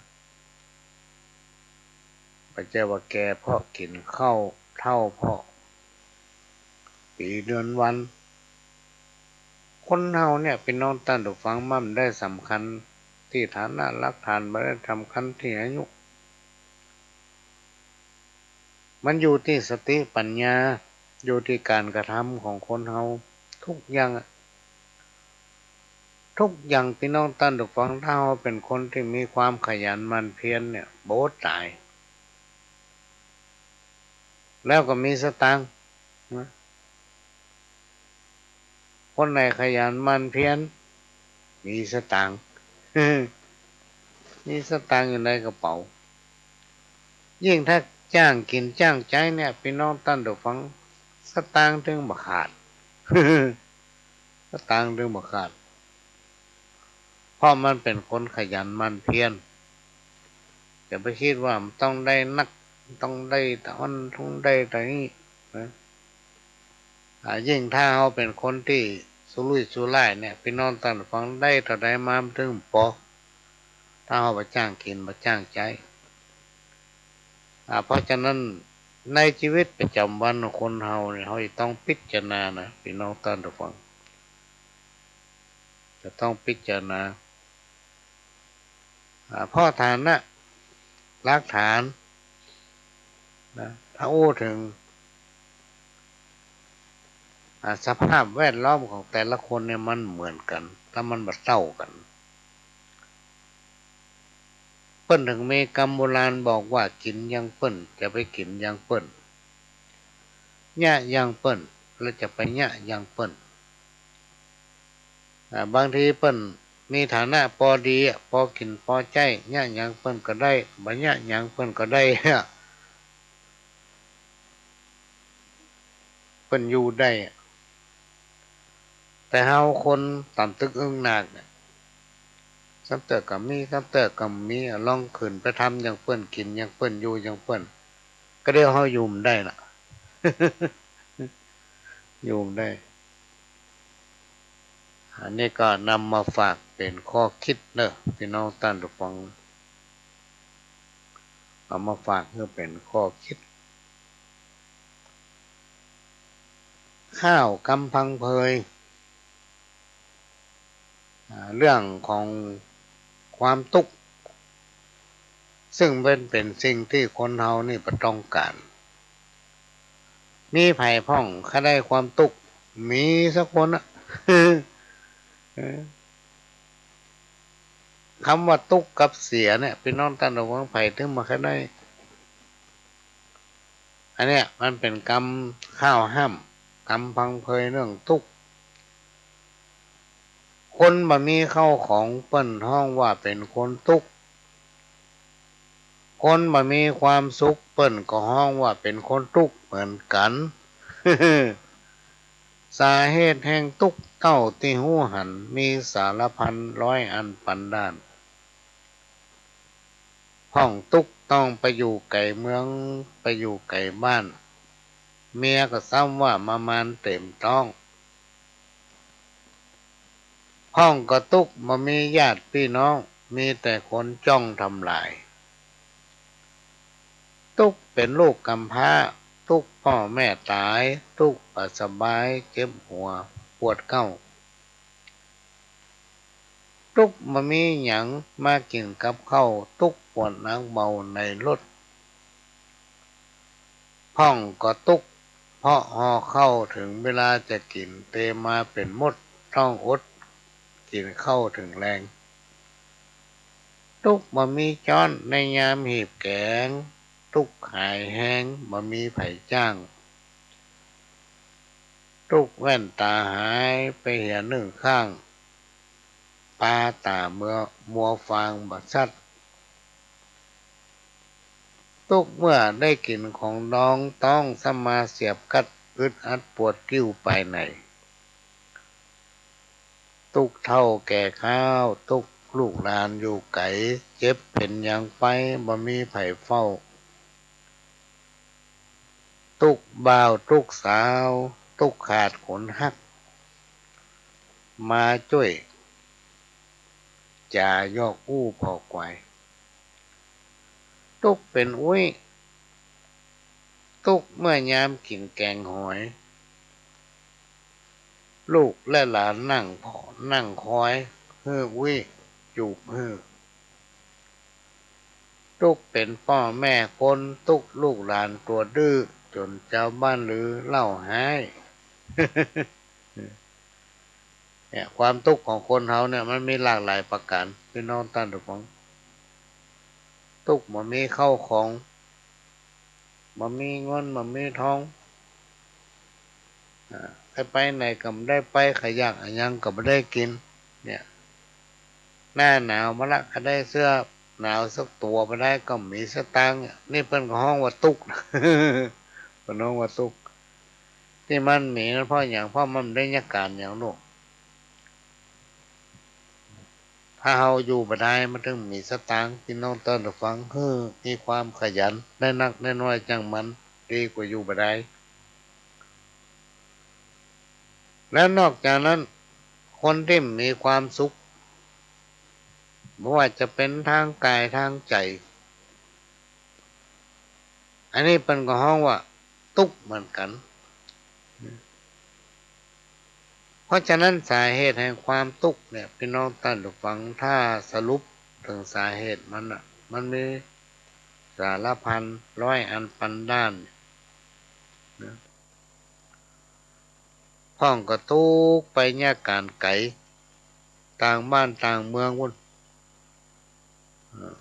บ่ใจ้ว่าแก่เพราะกิ๋นข้าว เฒ่าเพราะปี๋เดือนวัน คนเฮาเนี่ย ปี้น้องต้านผู้ฟัง มันบ่ได้สำคัญตี้ฐานะรากฐาน บ่ได้สำคัญตี้อายุ มันอยู่ตี้สติปั๋ญญา อยู่ตี้ก๋านกระทำของคนเฮา ทุกอย่างอะ ทุกอย่าง ปี้น้องต้านผู้ฟัง ถ้าเฮาเป๋นคนตี้มีความขยันหมั่นเพียรเนี่ย โบ้ ต๋าย แล้วก็มีสตางค์นะ คนไหนขยันหมั่นเพียร มีสตางค์ มีสตางค์อยู่ในกระเป๋า ยิ่งถ้าจ้างกิ๋นจ้างใจ๊เนี่ย ปี้น้องต้านผู้ฟัง สตางค์เถิงบ่ขาด สตางค์เถิงบ่ขาด เพราะมันเป๋นคนขยันหมั่นเพียร จะไปกึ๊ดว่ามันต้องได้นัก ต้องได้ตะอั้น ต้องได้ตะนี้นะ อ่า ยิ่งถ้าเฮาเป๋นคนตี้สุรุ่ยสุร่ายเนี่ย ปี้น้องต้านผู้ฟัง ได้เต้าใดมามันเถิงบ่ปอ ถ้าเฮาบ่จ้างกิ๋น บ่จ้างใจ๊ อ่า เพราะฉะนั้น ในชีวิตประจ๋ำวันของคนเฮาเนี่ย เฮาจะต้องพิจารณานะ ปี้น้องต้านผู้ฟัง จะต้องพิจารณา อ่า เพราะฐานะ รากฐานนะ ถ้าอู้เถิง อ่า สภาพแวดล้อมของแต่ละคนเนี่ยมันเหมือนกั๋น แต่มันบ่เต้ากั๋น เปิ้นเถิงมีกำโบราณบอกว่า กิ๋นอย่างเปิ้น จะไปกิ๋นอย่างเปิ้น เยียะอย่างเปิ้น แล้วจะไปเยียะอย่างเปิ้น อ่า บางทีเปิ้นมีฐานะปอดีอะ ปอกิ๋นปอใจ๊ เยียะหยังเปิ้นก็ได้ บ่เยียะหยังเปิ้นก็ได้อะ เปิ้นอยู่ได้อะ แต่เฮาคนต่ำตึกอึ้งหนักเนี่ย ซ้ำเตื้อก็มี ซ้ำเตื้อก็บ่มีอะ ลองขึ้นไปทำอย่างเปิ้น กิ๋นอย่างเปิ้น อยู่อย่างเปิ้น ก็เดี๋ยวเฮาอยู่บ่ได้น่ะ อยู่บ่ได้ อันนี้ก็นำมาฝากเป๋นข้อคิดเน่อ ปี้น้องต้านผู้ฟัง เอามาฝากหื้อเป๋นข้อคิด ข้าวกำพังเพย อ่า เรื่องของความตุ๊กข์ ซึ่งมันเป๋นสิ่งตี้คนเฮานี่บ่ต้องก๋าน มีใผพ่องใค่ได้ความตุ๊กข์ มีสักคนอะ เออ กำว่าตุ๊กข์กับเสียเนี่ย ปี้น้องต้านผู้ฟัง ใผเถิงบ่ใค่ได้ อันเนี้ยมันเป๋นกำข้าวห้ำ กำพังเพยเรื่องตุ๊กข์ คนบ่มีข้าวของเปิ้นฮ้องว่าเป๋นคนตุ๊กข์ คนบ่มีความสุขเปิ้นก็ฮ้องว่าเป๋นคนตุ๊กข์เหมือนกั๋น สาเหตุแห่งตุ๊กข์เต้าตี้ฮู้หัน มีสารพันร้อยอันปันด้าน พ่องตุ๊กข์ต้องไปอยู่ไก๋เมือง ไปอยู่ไก๋บ้าน เมียก็ซ้ำว่าบ่มานเต็มต๊อง พ่องก็ตุ๊กข์บ่มีญาติปี้น้อง มีแต่คนจ้องทำลาย ตุ๊กข์เป๋นลูกกำพร้า ตุ๊กข์ป้อแม่ต๋าย ตุ๊กข์บ่สบาย เจ็บหัว ปวดเก๊า ตุ๊กข์บ่มีหยังมากิ๋นกับข้าว ตุ๊กข์ปวดหนักเบาในรถ พ่องก็ตุ๊กข์เพราะห่อข้าว เถิงเวลาจะกิ๋น เตมาเป๋นมด ต้องอดกิ๋นข้าวเถิงแลง ตุ๊กข์บ่มีจ๊อนในยามหีบแก๋ง ตุ๊กข์หายแฮง บ่มีใผจ้าง ตุ๊กข์แว่นต๋าหาย ไปเหียนึ่งข้าง ปาต๋าเมื่อมัวฟางบ่ชัด ตุ๊กข์เมื่อได้กิ๋นของดอง ต๊องซ้ำมาเสียบกัด อึดอัดปวดกริ้วปายใน ตุ๊กข์เฒ่าแก่คาว ตุ๊กข์ลูกหลานอยู่ไก๋ เจ็บเป๋นหยังไป บ่มีใผเฝ้า ตุ๊กข์บ่าวตุ๊กข์สาว ตุ๊กข์ขาดคนฮัก มาจ้วย จ๋ายอกอู้ผ่อกวาย ตุ๊กข์เป๋นอุ๊ย ตุ๊กข์เมื่อยามกิ๋นแก๋งหอย ลูกและหลานนั่งผ่อ นั่งคอย หื้ออุ๊ยจูบหื้อ ตุ๊กข์เป๋นป้อแม่คน ตุ๊กข์ลูกหลานตั๋วดื้อ จ๋นจาวบ้านลือเล่าฮ้าย เนี่ย ความตุ๊กข์ของคนเฮาเนี่ยมันมีหลากหลายประก๋าน ปี้น้องต้านผู้ฟัง ตุ๊กข์บ่มีข้าวของ บ่มีเงิน บ่มีทอง อ่า ใค่ไปไหนก็บ่ได้ไป ใค่อยากอะหยังก็บ่ได้กิ๋น เนี่ย หน้าหนาวมาละ ใค่ได้เสื้อหนาวสักตั๋วบ่ได้ ก็บ่มีสตางค์ เนี่ย นี่เปิ้นก็ฮ้องว่าตุ๊กข์ เปิ้นฮ้องว่าตุ๊กข์ ตี้มันมีนั้นเพราะหยัง เพราะมันบ่ได้เยียะก๋านหยังลูก ถ้าเฮาอยู่บ่ได้ มันเถิงมีสตางค์ ปี้น้องต้านผู้ฟัง หื้อมีความขยัน ได้นักได้น้อยจ้างมัน ดีกว่าอยู่บ่ได้ และนอกจากนั้น คนตี้มีความสุข บ่ว่าจะเป๋นตางก๋ายตางใจ๋ อันนี้เปิ้นก็ฮ้องว่าตุ๊กข์เหมือนกั๋น เพราะฉะนั้นสาเหตุแห่งความตุ๊กข์เนี่ย ปี้น้องต้านผู้ฟัง ถ้าสรุปเถิงสาเหตุมันน่ะ มันมีสารพันร้อยอันปันด้านนะ พ่องก็ตุ๊กข์ไปเยียะก๋านไก๋ ต่างบ้านต่างเมืองปู๊น เออ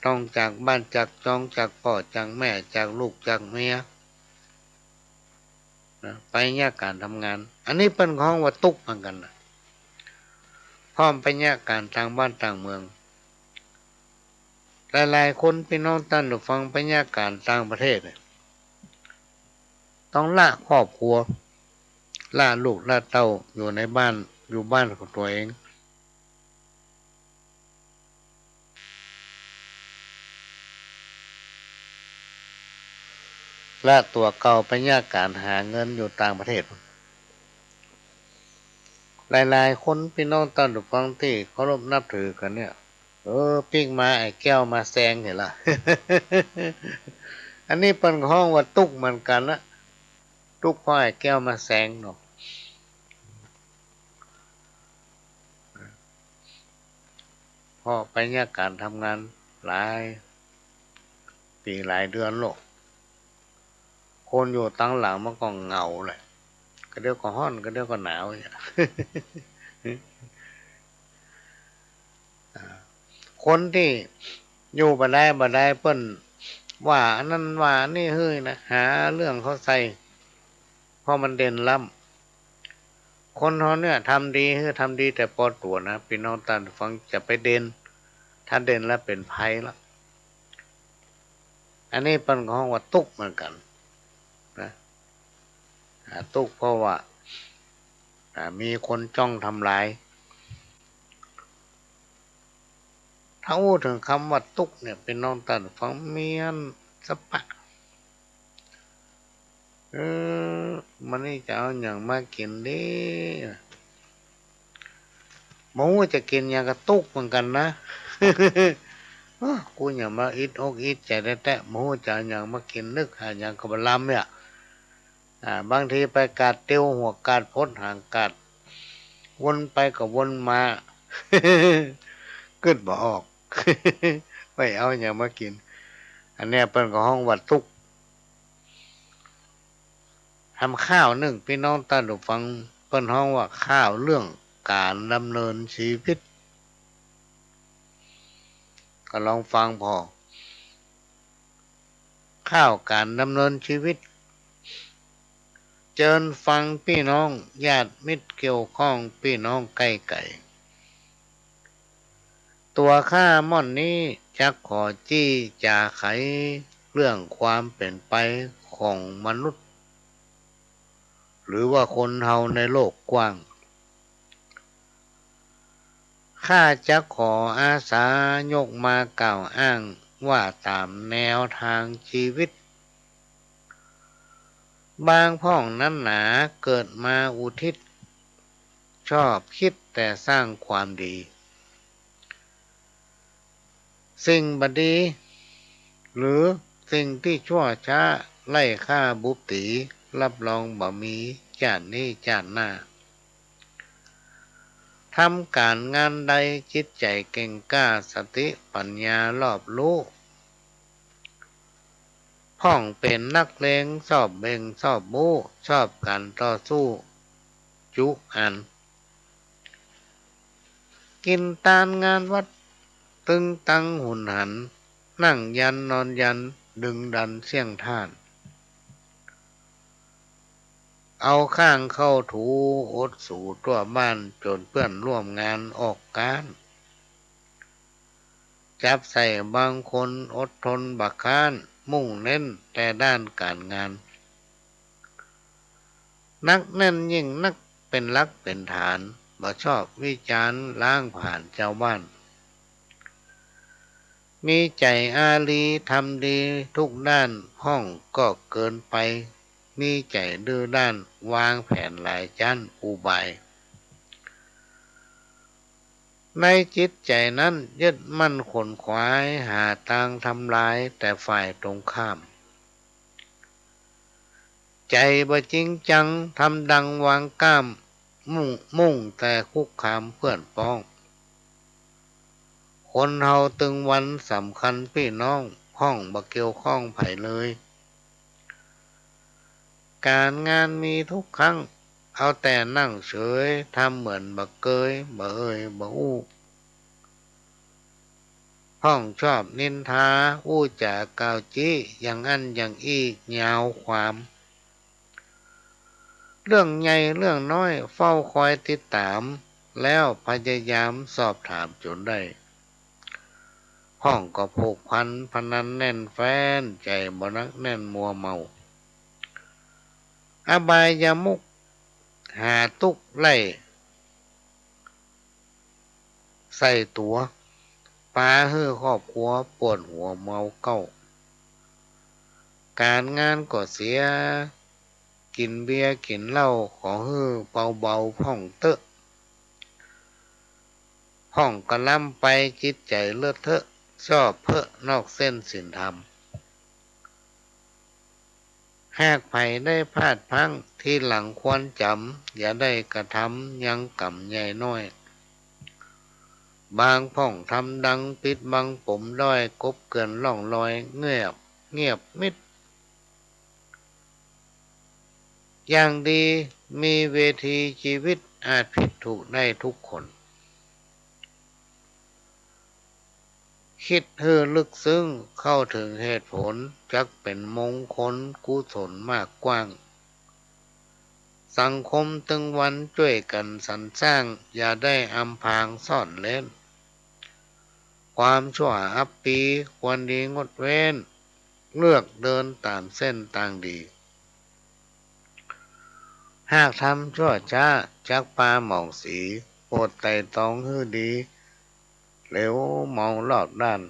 ต้องจากบ้านจากจอง จากป้อจากแม่ จากลูกจากเมีย นะ ไปเยียะก๋านทำงาน อันนี้เปิ้นก็ฮ้องว่าตุ๊กข์เหมือนกั๋นนะ พ่องไปเยียะก๋านต่างบ้านต่างเมือง หลายๆ คน ปี้น้องต้านผู้ฟัง ไปเยียะก๋านต่างประเทศเนี่ย ต้องละครอบครัว ละลูกละเต้า อยู่ในบ้าน อยู่บ้านของตั๋วเอง ละตั๋วเก่าไปเยียะก๋านหาเงินอยู่ต่างประเทศ หลายๆ คน ปี้น้องต้านผู้ฟังตี้เคารพนับถือกั๋นเนี่ย เออ ปิ๊กมาไอ้แก้วมาแซงเหียละ อันนี้เปิ้นก็ฮ้องว่าตุ๊กข์เหมือนกั๋นนะ ตุ๊กข์เพราะไอ้แก้วมาแซงเนาะ เพราะไปเยียะก๋านทำงานหลายปี๋หลายเดือนโลก คนอยู่ตังหลังมันก็เหงาแหละ กะเดี่ยวก็ฮ้อน กะเดี่ยวก็หนาวเนี่ย อ่า คนตี้อยู่บ่ได้บ่ได้ เปิ้นว่าอันนั้นว่าอันนี้หื้อนะ หาเรื่องเขาใส่ เพราะมันเด่นล้ำ คนเฮาเนี่ยทำดีหื้อ ทำดีแต่ปอตั๋วนะ ปี้น้องต้านผู้ฟัง จะไปเด่น ถ้าเด่นแล้วเป๋นภัยละ อันนี้เปิ้นก็ฮ้องว่าตุ๊กข์เหมือนกั๋นนะ อ่า ตุ๊กข์เพราะว่า อ่า มีคนจ้องทำลาย ถ้าอู้เถิงกำว่าตุ๊กข์เนี่ย ปี้น้องต้านผู้ฟัง เมี้ยนสะปะ เออ มื้อนี้จะเอาหยังมากิ๋นดี บ่ฮู้จะกิ๋นหยังก็ตุ๊กข์เหมือนกั๋นนะ เออ กูหยังมาอิดอกอิดใจ๋แต๊ๆ บ่ฮู้จะเอาหยังมากิ๋น นึกหาหยังก็บ่ลำเนี่ย อ่า บางทีไปกาดเตียวหัวกาดพดหางกาด วนไปก็วนมา กึ๊ดบ่ออก ไปเอาหยังมากิ๋น อันเนี้ยเปิ้นก็ฮ้องว่าตุ๊กข์ หำค่าวนึ่ง ปี้น้องต้านผู้ฟัง เปิ้นฮ้องว่าค่าวเรื่องก๋านดำเนินจีวิต ก็ลองฟังผ่อ ค่าวก๋านดำเนินจีวิต เจิญฟังปี้น้องญาติมิตรเกี่ยวข้อง ปี้น้องใก้ไก๋ ตั๋วข้าม่อนนี้จักขอจี้จ๋าไขเรื่องความเป๋นไปของมนุษย์ หรือว่าคนเฮาในโลกกว้าง ข้าจักขออาสายกมากล่าวอ้างว่าต๋ามแนวตางจีวิต บางพ่องนั้นหนาเกิดมาอุทิศ ชอบคิดแต่สร้างความดี สิ่งบ่ดี หรือสิ่งตี้ชั่วช้า ไร้ค่าบุบตี๋ รับรองบ่มีจ๊าดนี้จ๊าดหน้า ทำก๋านงานใดจิตใจ๋เก่งกล้า สติปัญญารอบรู้ พ่องเป๋นนักเลง ชอบเบ่งชอบบู๊ ชอบก๋านต่อสู้จุอัน กิ๋นตานงานวัด ตึงตังหุนหัน นั่งยันนอนยัน ดึงดันเสี้ยงต้าน เอาข้างเข้าถูอดสูตั้วบ้าน จ๋นเปื้อนร่วมงานออกก๊าน จับใส่บางคนอดทนบ่ค้าน มุ่งเน้นแต่ด้านก๋านงาน หนักแน่นยิ่งนักเป๋นหลักเป๋นฐาน บ่ชอบวิจารณ์ล้างผลาญจาวบ้าน มีใจ๋อารีทำดีทุกด้าน พ่องก็เกินไป มีใจ๋ดื้อด้านวางแผนหลายจ๊านอุบาย ในจิตใจ๋นั้นยึดมั่นขนขวาย หาตางทำลายแต่ฝ่ายตรงข้าม ใจ๋บ่จริงจังทำดังวางก้าม มุ่ง มุ่งแต่คุกคามเปื้อนป๊อง คนเฮาตึงวันสำคัญปี้น้อง พ่องบ่เกี่ยวข้องใผเลย ก๋านงานมีทุกครั้ง เอาแต่นั่งเฉย ทำเหมือนบ่เกย บ่เอ่ย บ่อู้ พ่องชอบนินทา อู้จ๋ากล่าวจี้ อย่างอั้นอย่างอี้ ยาวความ เรื่องใหญ่เรื่องน้อย เฝ้าคอยติดต๋าม แล้วพยายามสอบถามจ๋นได้ พ่องก็ผูกพันพนันแน่นแฟ้น ใจ๋บ่หนักแน่นมัวเมา อบายมุขหาตุ๊กข์ไล่ใส่ตั๋ว ปาหื้อครอบครัวปวดหัวเมาเก๊า ก๋านงานก็เสีย กิ๋นเบียร์กิ๋นเหล้า ขอหื้อเบาๆ พ่องเต๊อะ พ่องก็ล้ำไป จิตใจ๋เลอะเทอะ ชอบเพ้อนอกเส้นศีลธรรม หากใผได้พลาดพลั้ง ทีหลังควรจ๋ำ อย่าได้กระทำยังกรรมใหญ่น้อย บางพ่องทำดัง ปิดบังปมด้อย กลบเกลื่อนร่องรอย เงียบ เงียบมิด อย่างดีมีเวที ชีวิตอาจผิดถูกได้ทุกคน คิดหื้อลึกซึ้ง เข้าถึงเหตุผล จักเป๋นมงคลกุศลมากกว้าง สังคมตึงวันจ้วยกั๋นสรรสร้าง อย่าได้อำพรางซ่อนเร้น ความชั่วอับปี ควรดีงดเว้น เลือกเดินต๋ามเส้นตางดี หากทำชั่วจ๊า จักปาหมองสี โปรดไตร่ตรองหื้อดี เหลียวมองรอบด้าน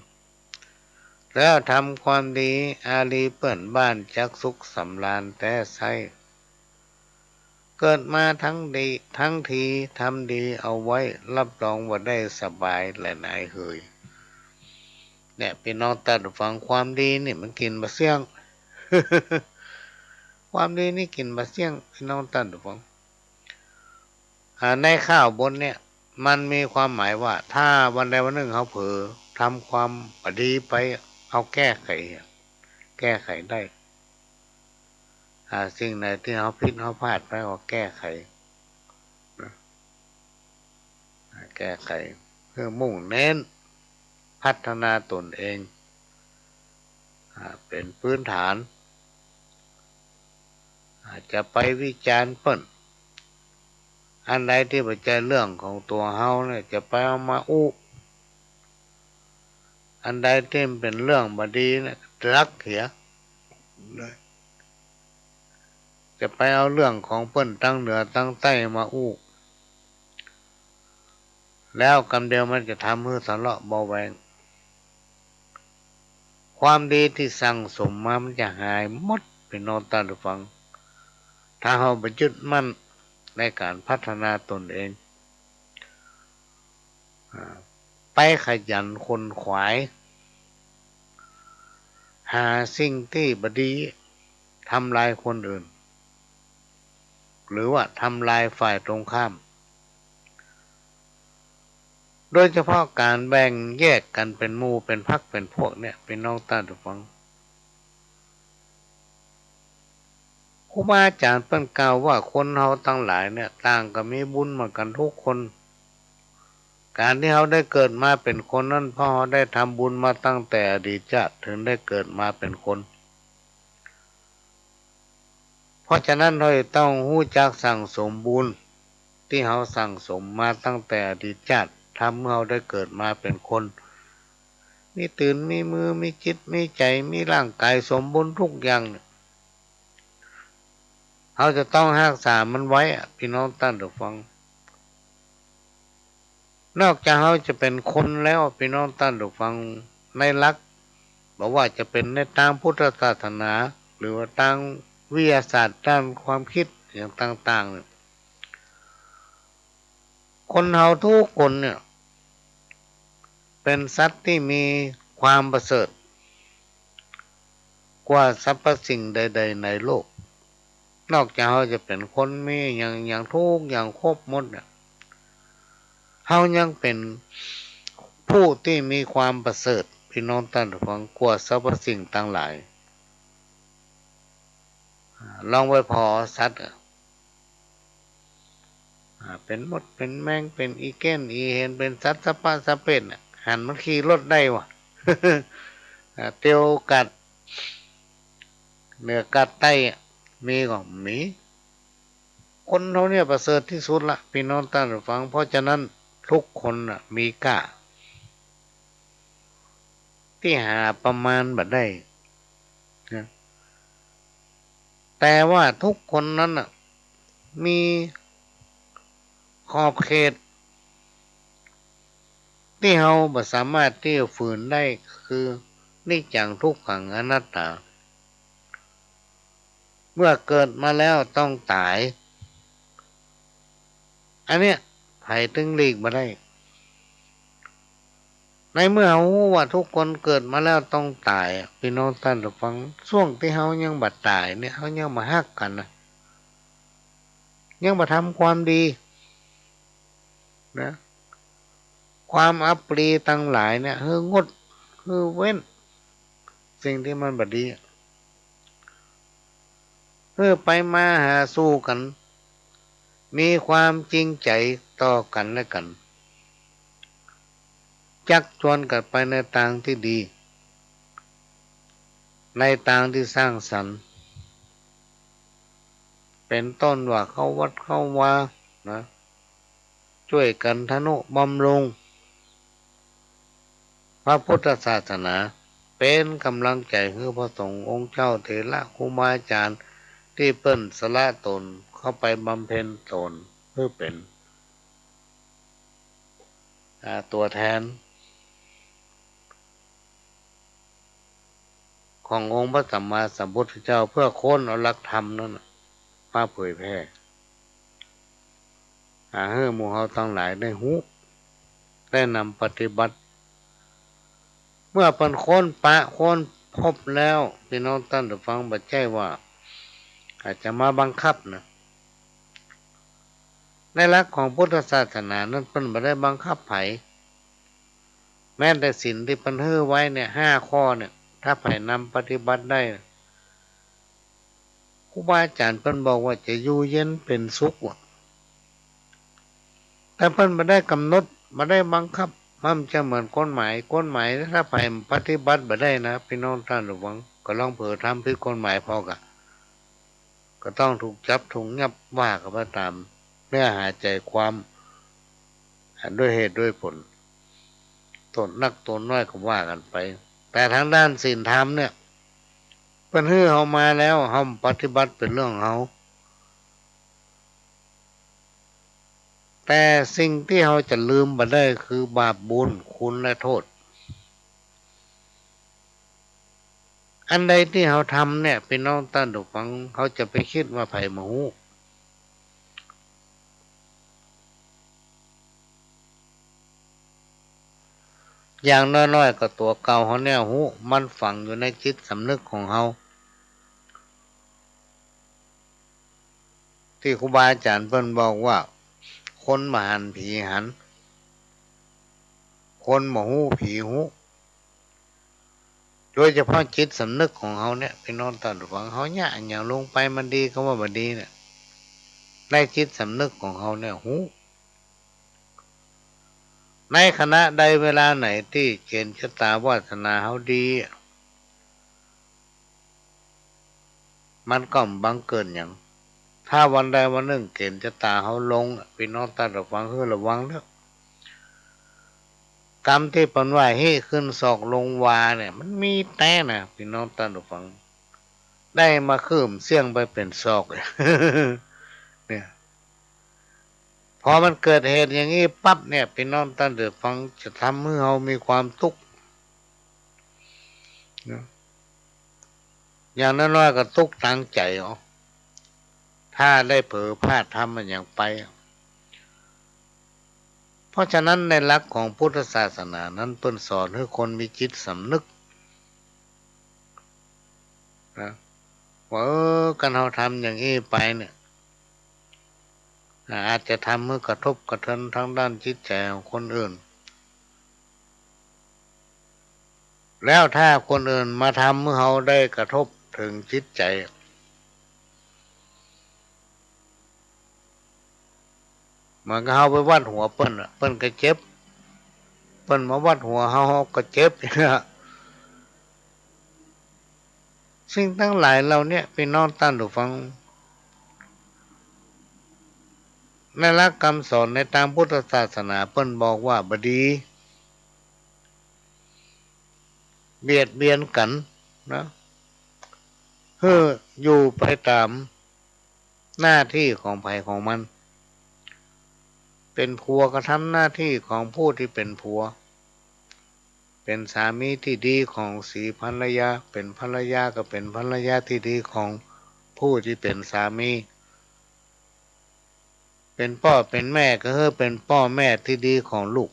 แล้วทำความดี อารีเปื้อนบ้าน จักสุขสำราญแต๊ไซร้ เกิดมาทั้งดี ทั้งที ทำดีเอาไว้ รับรองว่าได้สบายและหายเหย เนี่ย ปี้น้องต้านผู้ฟัง ความดีนี่มันกิ๋นบ่าเสี้ยง ความดีนี่กิ๋นบ่าเสี้ยง ปี้น้องต้านผู้ฟัง อ่า ในข้าวบนเนี่ย มันมีความหมายว่า ถ้าวันใดวันนึ่งเฮาเผลอทำความบ่ดีไป เฮาแก้ไข แก้ไขได้ อ่า สิ่งไหนตี้เฮาผิดเฮาพลาดไป ก็แก้ไข นะ อ่า แก้ไข เพื่อมุ่งเน้นพัฒนาตนเอง อ่า เป๋นพื้นฐาน อ่า จะไปวิจารณ์เปิ้น อันใดตี้บ่ใจ้เรื่องของตั๋วเฮาเนี่ย จะไปเอามาอู้ อันใดตี้มันเป๋นเรื่องบ่ดีเนี่ย ลักเหีย จะไปเอาเรื่องของเปิ้นตั้งเหนือตั้งใต้มาอู้ แล้วกำเดียวมันจะทำหื้อทะเลาะเบาะแว้ง ความดีตี้สั่งสมมามันจะหายหมด ปี้น้องต้านผู้ฟัง ถ้าเฮาบ่ยึดมั่นในก๋านพัฒนาตนเอง อ่า ไปขยันขวนขวาย หาสิ่งตี้บ่ดี ทำลายคนอื่น หรือว่าทำลายฝ่ายตรงข้าม โดยเฉพาะก๋านแบ่งแยกกั๋นเป๋นหมู่เป๋นพรรคเป๋นพวกเนี่ย ปี้น้องต้านผู้ฟัง ครูบาอาจ๋ารย์เปิ้นกล่าวว่าคนเฮาตังหลายเนี่ย ต่างก็มีบุญเหมือนกั๋นทุกคน ก๋านตี้เฮาได้เกิดมาเป๋นคนนั้น เพราะเฮาได้ทำบุญมาตั้งแต่อดีตชาติ เถิงได้เกิดมาเป๋นคน เพราะฉะนั้นเฮาจะต้องฮู้จักสั่งสมบุญตี้เฮาสั่งสมมาตั้งแต่อดีตชาติ ทำหื้อเฮาได้เกิดมาเป๋นคน มีตี๋น มีมือ มีจิต มีใจ๋ มีร่างก๋ายสมบูรณ์ทุกอย่างเนี่ย เฮาจะต้องฮักษามันไว้อะ ปี้น้องต้านผู้ฟัง นอกจากเฮาจะเป๋นคนแล้ว ปี้น้องต้านผู้ฟัง ในหลัก บ่ว่าจะเป๋นในตางพุทธศาสนา หรือว่าตางวิทยาศาสตร์ด้านความคิดอย่างต่างๆ เนี่ย คนเฮาทุกคนเนี่ย เป๋นสัตว์ตี้มีความประเสริฐกว่าสรรพสิ่งใดๆ ในโลก นอกจากเฮาจะเป๋นคนมีอย่าง อย่างทุกอย่างครบหมดเนี่ย เฮายังเป๋นผู้ตี้มีความประเสริฐ ปี้น้องต้านผู้ฟัง กว่าสรรพสิ่งตังหลาย อ่า ลองไปผ่อสัตว์อะ อ่า เป๋นมด เป๋นแมง เป๋นอี่เก๊นอี่เห็น เป๋นสัตว์สะปะสะเป๊ดน่ะ หันมันขี่รถได้วะ อ่า เตียวกัด เหนือกัดใต้อะ มีก่อ มี คนเฮาเนี่ยประเสริฐตี้สุดละ ปี้น้องต้านผู้ฟัง เพราะฉะนั้นทุกคนน่ะมีก้า ตี้หาประมาณบ่ได้นะ แต่ว่าทุกคนนั้นน่ะ มีขอบเขต ตี้เฮาบ่สามารถตี้จะฝืนได้ คือนิจจังทุกขังอนัตตา เมื่อเกิดมาแล้วต้องต๋าย อันเนี้ยใผตึงหลีกบ่ได้ ในเมื่อเฮาฮู้ว่าทุกคนเกิดมาแล้วต้องต๋ายอะ ปี้น้องต้านผู้ฟัง ซ่วงตี้เฮายังบ่ต๋ายเนี่ย เฮายังบ่ฮักกั๋นนะ ยังบ่ทำความดีนะ ความอัปรีตังหลายเนี่ย หื้องด หื้อเว้น สิ่งตี้มันบ่ดี หื้อไปมาหาสู่กั๋น มีความจริงใจ๋ต่อกั๋นและกั๋น จักจวนกั๋นไปในตางตี้ดี ในตางตี้สร้างสรรค์ เป๋นต้นว่าเข้าวัดเข้าวานะ จ้วยกั๋นทะนุบำรุงพระพุทธศาสนา เป๋นก๋ำลังใจ๋หื้อพระสงฆ์องค์เจ้า เถระครูบาอาจ๋ารย์ ตี้เปิ้นสละต๋นเข้าไปบำเพ็ญต๋น หื้อเป๋น อ่า ตั๋วแทน ขององค์พระสัมมาสัมพุทธเจ้า เพื่อค้นเอาหลักธรรมนั้นน่ะมาเผยแผ่ อ่า หื้อหมู่เฮาตังหลายได้ฮู้ ได้นำปฏิบัติ เมื่อเปิ้นค้นปะค้นพบแล้ว ปี้น้องต้านผู้ฟัง บ่ใจ้ว่าอาจจะมาบังคับนะ ในหลักของพุทธศาสนานั้นเปิ้นบ่ได้บังคับใผ แม้แต่ศีลตี้เปิ้นหื้อไว้เนี่ย ห้าข้อเนี่ย ถ้าใผนำปฏิบัติได้ ครูบาอาจ๋ารย์เปิ้นบอกว่าจะอยู่เย็นเป๋นสุขว่ะ แต่เปิ้นบ่ได้ก๋ำหนด บ่ได้บังคับ มันจะเหมือนกฎหมาย กฎหมายถ้าใผปฏิบัติบ่ได้นะ ปี้น้องต้านผู้ฟัง ก็ลองเผลอทำผิดกฎหมายผ่อก่ะ ก็ต้องถูกจับถูกยับว่ากั๋นไปต๋ามเนื้อหาใจ๋ความ ด้วยเหตุด้วยผล โต้ษนักโต้ษน้อยก็ว่ากั๋นไป แต่ตางด้านศีลธรรมเนี่ย เปิ้นหื้อเฮามาแล้ว เฮาปฏิบัติเป๋นเรื่องเฮา แต่สิ่งตี้เฮาจะลืมบ่ได้คือบาปบุญ คุณและโทษ อันใดตี้เฮาทำเนี่ย ปี้น้องต้านผู้ฟัง เฮาจะไปกึ๊ดว่าใผบ่ฮู้ อย่างน้อยๆ ก็ตั๋วเก่าเฮาเนี่ยฮู้ มันฝังอยู่ในจิตสำนึกของเฮา ตี้ครูบาอาจ๋ารย์เปิ้นบอกว่า คนบ่หันผีหัน คนบ่ฮู้ผีฮู้ โดยเฉพาะจิตสำนึกของเฮาเนี่ย ปี้น้องต้านผู้ฟัง เฮาเยียะอะหยังลงไป มันดีกาว่าบ่ดีเนี่ย ในจิตสำนึกของเฮาเนี่ยฮู้ ในขณะใดเวลาไหนตี้เก๋ณฑ์ชะตาวาสนาเฮาดี มันก็บ่บังเกิดหยัง ถ้าวันใดวันนึ่งเก๋ณฑ์ชะตาเฮาลงอะ ปี้น้องต้านผู้ฟัง หื้อระวังเต๊อะ กรรมตี้เปิ้นว่า หิขึ้นศอกลงวาเนี่ย มันมีแต๊นะ ปี้น้องต้านผู้ฟัง ได้มาคืบเสี้ยงไปเป๋นศอก เนี่ย พอมันเกิดเหตุอย่างอี้ปั๊บเนี่ย ปี้น้องต้านผู้ฟัง จะทำหื้อเฮามีความตุ๊กข์นะ อย่างน้อยๆ ก็ตุ๊กข์ตางใจ๋เอา ถ้าได้เผลอพลาดทำอะหยังไป เพราะฉะนั้นในหลักของพุทธศาสนานั้นเปิ้นสอนหื้อคนมีจิตสำนึกนะ ว่า เออ คันเฮาทำอย่างอี้ไปเนี่ย อาจจะทำหื้อกระทบกระเทือนตางด้านจิตใจ๋ของคนอื่น แล้วถ้าคนอื่นมาทำหื้อเฮาได้กระทบเถิงจิตใจ๋ เหมือนกับเฮาไปวัดหัวเปิ้นน่ะ เปิ้นก็เจ็บ เปิ้นมาวัดหัวเฮา เฮาก็เจ็บ สิ่งตังหลายเหล่าเนี้ย ปี้น้องต้านผู้ฟัง ในหลักกำสอนในตางพุทธศาสนา เปิ้นบอกว่าบ่ดี เบียดเบียนกั๋นนะ หื้ออยู่ไปต๋ามหน้าตี้ของใผของมัน เป๋นผัวก็ทำหน้าตี้ของผู้ตี้เป๋นผัว เป๋นสามีตี้ดีของสีภรรยา เป๋นภรรยาก็เป๋นภรรยาตี้ดีของผู้ตี้เป๋นสามี เป๋นป้อเป๋นแม่ก็หื้อเป๋นป้อแม่ตี้ดีของลูก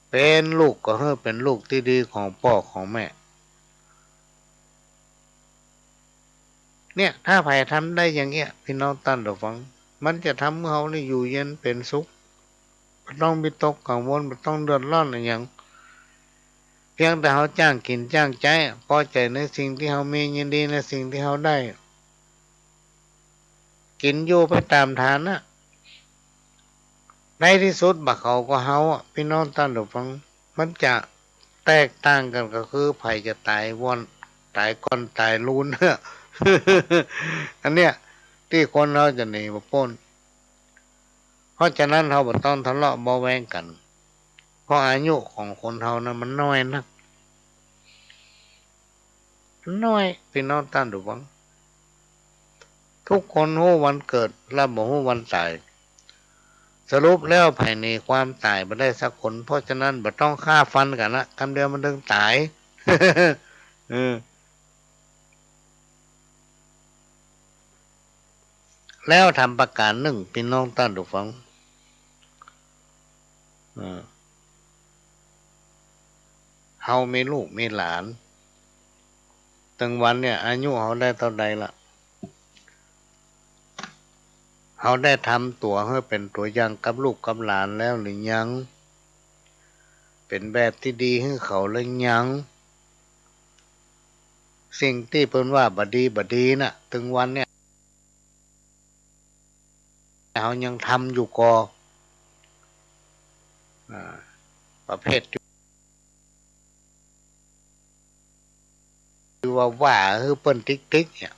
เป๋นลูกก็หื้อเป๋นลูกตี้ดีของป้อของแม่ เนี่ย ถ้าใผทำได้อย่างเนี้ย ปี้น้องต้านผู้ฟัง มันจะทำหื้อเฮานี่อยู่เย็นเป๋นสุข บ่ต้องวิตกกังวล บ่ต้องเดือดร้อนอะหยัง เพียงแต่เฮาจ้างกิ๋นจ้างใจ๊ ปอใจ๋ในสิ่งตี้เฮามี ยินดีในสิ่งตี้เฮาได้ กิ๋นอยู่ไปต๋ามฐานะ ในตี้สุดบ่าเขาก็เฮาอะ ปี้น้องต้านผู้ฟัง มันจะแตกต่างกั๋นก็คือใผจะต๋ายว่อน ต๋ายก้อน ต๋ายลูน อันเนี้ย ตี้คนเฮาจะหนีบ่ป๊น เพราะฉะนั้นเฮาบ่ต้องทะเลาะเบาะแว้งกั๋น เพราะอายุของคนเฮานั้นมันน้อยนัก น้อย ปี้น้องต้านผู้ฟัง ทุกคนฮู้วันเกิด และบ่ฮู้วันต๋าย สรุปแล้วใผหนีความต๋ายบ่ได้สักคน เพราะฉะนั้นบ่ต้องฆ่าฟันกั๋นละ กำเดียวมันเถิงต๋าย เออ แล้วทำประก๋านนึ่ง ปี้น้องต้านผู้ฟัง เออ เฮามีลูกมีหลาน ตึงวันเนี่ย อายุเฮาได้เต้าใดละ เฮาได้ทำตั๋วหื้อเป๋นตั๋วอย่างกับลูกกับหลานแล้วหรือยัง เป๋นแบบตี้ดีหื้อเขาแล้วยัง สิ่งตี้เปิ้นว่าบ่ดี บ่ดีน่ะ ตึงวันเนี่ย เฮายังทำอยู่ก่อ อ่า ประเภทตี้ว่า ว่าหื้อเปิ้นติ๊กๆ เนี่ย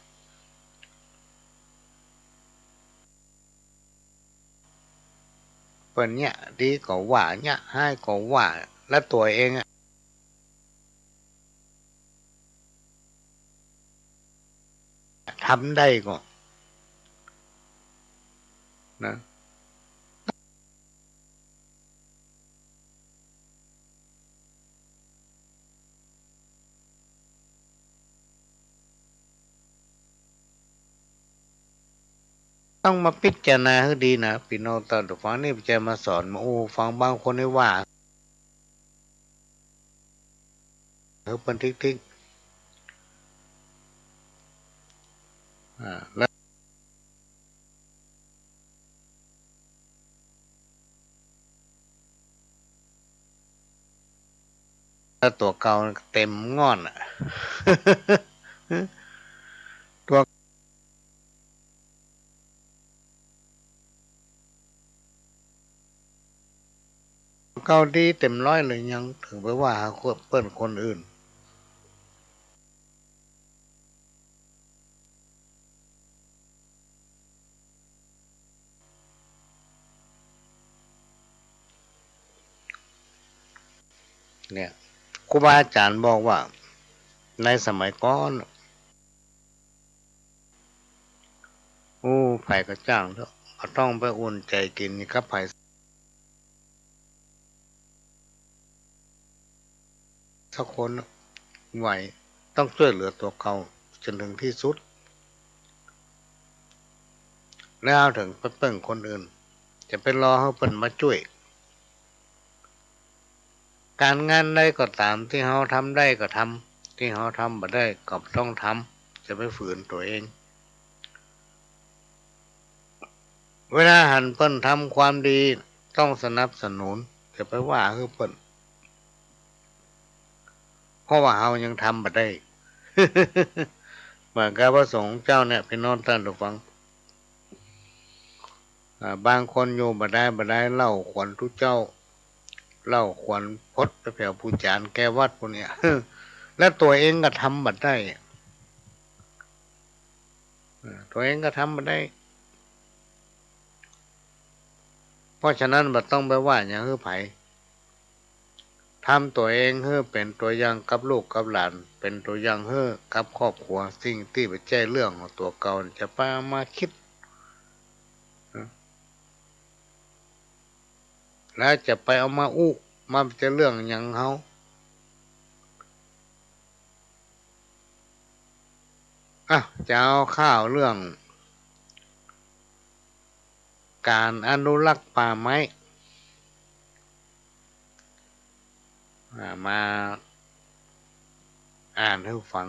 เปิ้นเยียะดีก็ว่า เยียะฮ้ายก็ว่า และตั๋วเองอะ ทำได้ก่อ นะ ต้องมาพิจารณาหื้อดีนะ ปี้น้องต้านผู้ฟัง นี่บ่ใจ้มาสอน มาอู้ฟัง บางคนนี่ว่า หื้อเปิ้นติ๊กๆ อ่า แล้ว แล้วตั๋วเก่าเต็มง่อนอะ ตั๋ว เก่าดีเต็มร้อยเลย ยังเถิงไปว่าหาคน เปิ้นคนอื่น เนี่ย ครูบาอาจ๋ารย์บอกว่า ในสมัยก่อน โอ้ ใผก็จ้างเถาะ บ่ต้องไปอุ่นใจ๋กิ๋นกับใผสักคน ไหว ต้องจ้วยเหลือตั๋วเก่าจ๋นเถิงตี้สุด แล้วเถิงไปเปิ้งคนอื่น จะไปรอหื้อเปิ้นมาจ้วย ก๋านงานใดก็ต๋าม ตี้เฮาทำได้ก็ทำ ตี้เฮาทำบ่ได้ก็บ่ต้องทำ จะไปฝืนตั๋วเอง เวลาหันเปิ้นทำความดี ต้องสนับสนุน จะไปว่าหื้อเปิ้น เพราะว่าเฮายังทำบ่ได้ เหมือนกับพระสงฆ์เจ้าเนี่ย ปี้น้องต้านผู้ฟัง อ่า บางคนอยู่บ่ได้บ่ได้ เล่าขวัญตุ๊เจ้า เล่าขวัญพดไปแผวปู่จ๋ารย์แก้ววัดปู้นเนี่ย แล้วตั๋วเองก็ทำบ่ได้ เออ ตั๋วเองก็ทำบ่ได้ เพราะฉะนั้นบ่ต้องไปว่าหยังหื้อใผ ทำตั๋วเองหื้อเป๋นตั๋วอย่างกับลูกกับหลาน เป๋นตั๋วอย่างหื้อกับครอบครัว สิ่งตี้บ่ใจ้เรื่องของตั๋วเก่าจะไปเอามาคิด แล้วจะไปเอามาอู้ มันจะเรื่องหยังเฮา อ่ะ จะเอาข่าวเรื่องก๋านอนุรักษ์ป่าไม้ อ่า มาอ่านหื้อฟัง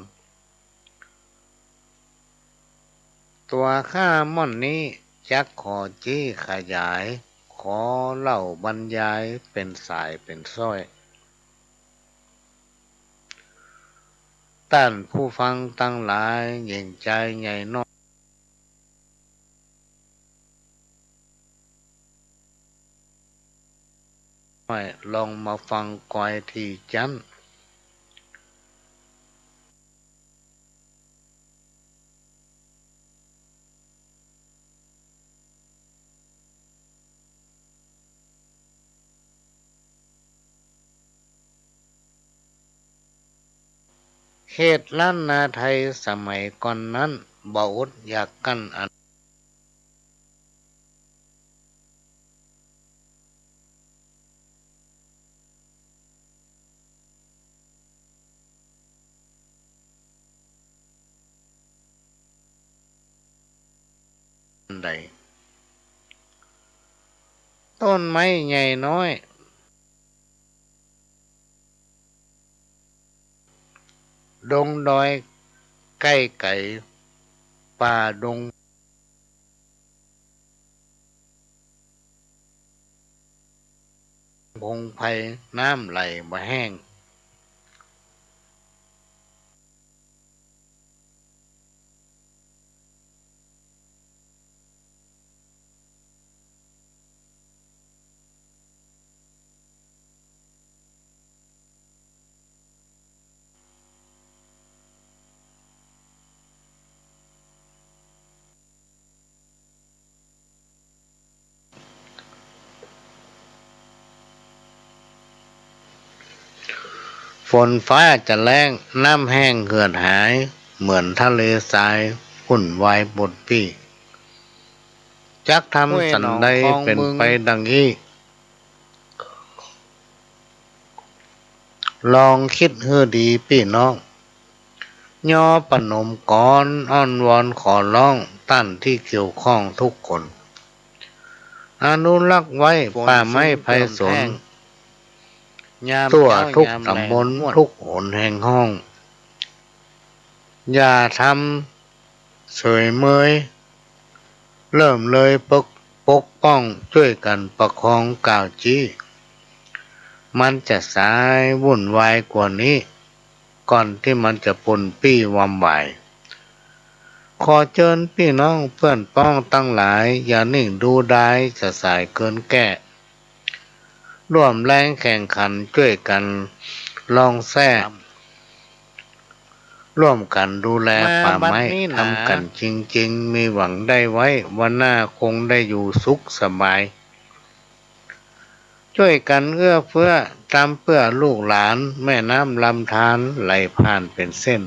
ตั๋วข้าม่อนนี้จักขอจี้ขยาย ขอเล่าบรรยายเป๋นสายเป๋นซ้อย ต้านผู้ฟังตังหลาย หญิงจายใหญ่น้อย ลองมาฟังกอยตี้จั้น เขตล้านนาไทยสมัยก่อนนั้น บ่อดอยากกั้นอัน ใด ต้นไม้ใหญ่น้อย ดงดอยใก้ไก๋ ป่าดง พงไพร น้ำไหลบ่แห้ง ฝนฟ้าจะแล้ง น้ำแห้งเหือดหาย เหมือนทะเลทราย วุ่นวายปนปี้ จักทำสันใดเป๋นไปดังอี้ ลองกึ๊ดหื้อดีปี้น้อง ย่อปนมก๋อนอ้อนวอนขอร้องต้านตี้เกี่ยวข้องกู้คน อนุรักษ์ไว้ป่าไม้ไพรสน ทั่วกู้ต๋ำบลกู้หนแห่งห้อง อย่าทำเสยเมย เริ่มเลยปก ปกป้องจ้วยกั๋นประคองกล่าวจี้ มันจะสายวุ่นวายกว่านี้ ก่อนตี้มันจะปนปี้วำวาย ขอเจิญปี้น้องเปื้อนป้องตังหลาย อย่านิ่งดูดาย จะสายเกินแก้ ร่วมแรงแข่งขันจ้วยกั๋นลองแซ่ ร่วมกั๋นดูแลป่าไม้ ทำกั๋นจริงๆ มีหวังได้ไว้ วันหน้าคงได้อยู่สุขสบาย จ้วยกั๋นเอื้อเฟื้อ ต๋ามเปื้อลูกหลาน แม่น้ำลำธารไหลผ่านเป๋นเส้น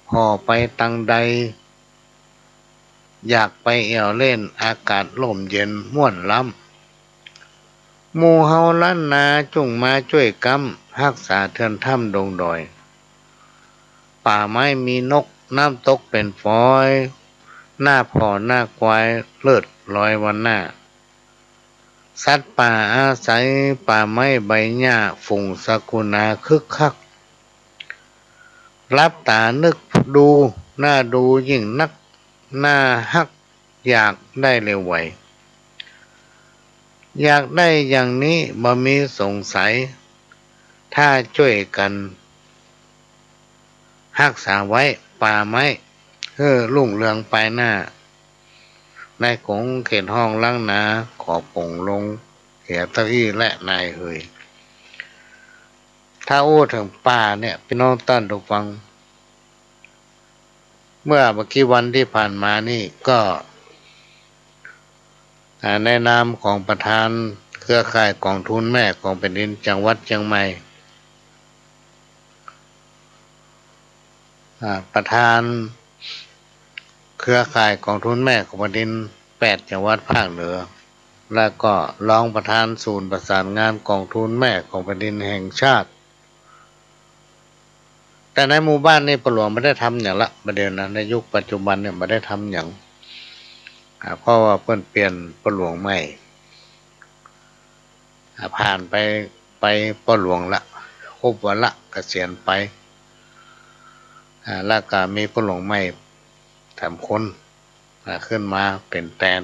ผ่อไปตังใด อยากไปแอ่วเล่น อากาศร่มเย็นม่วนล้ำ หมู่เฮาล้านนาจุ่งมาจ้วยกำ ฮักษาเทือนถ้ำดงดอย ป่าไม้มีนก น้ำตกเป๋นฝอย หน้าผ่อหน้าควาย เลิศลอยวันหน้า สัตว์ป่าอาศัยป่าไม้ใบหญ้า ฝูงสะกุณาคึกคัก หลับต๋านึกดู น่าดูยิ่งนัก น่าฮัก อยากได้เร็วไว อยากได้อย่างนี้บ่มีสงสัย ถ้าจ้วยกั๋นฮักษาไว้ป่าไม้ หื้อรุ่งเรืองไปหน้า ในขงเขตห้องล้างหนา ขอปงลงเหียเต้าอี้และนายเหย ถ้าอู้เถิงป่าเนี่ย ปี้น้องต้านผู้ฟัง เมื่อบ่ากี้วันตี้ผ่านมานี่ก็ อ่า ในนามของประธานเครือข่ายก๋องทุนแม่ของแผ่นดินจังหวัดเจียงใหม่ อ่า ประธานเครือข่ายก๋องทุนแม่ของแผ่นดินแปดจังหวัดภาคเหนือ และก็รองประธานศูนย์ประสานงานก๋องทุนแม่ของแผ่นดินแห่งชาติ แต่ในหมู่บ้านนี่ป้อหลวงบ่ได้ทำหยังละ บ่าเดี่ยวนะ ในยุคปัจจุบันเนี่ยบ่ได้ทำหยัง อ่า เพราะว่าเปิ้นเปลี่ยนป้อหลวงใหม่ อ่า ผ่านไป ไปป้อหลวงละ ครบวาระเกษียณไป อ่า แล้วก็มีป้อหลวงใหม่แถมคน อ่า ขึ้นมาเป๋นแตน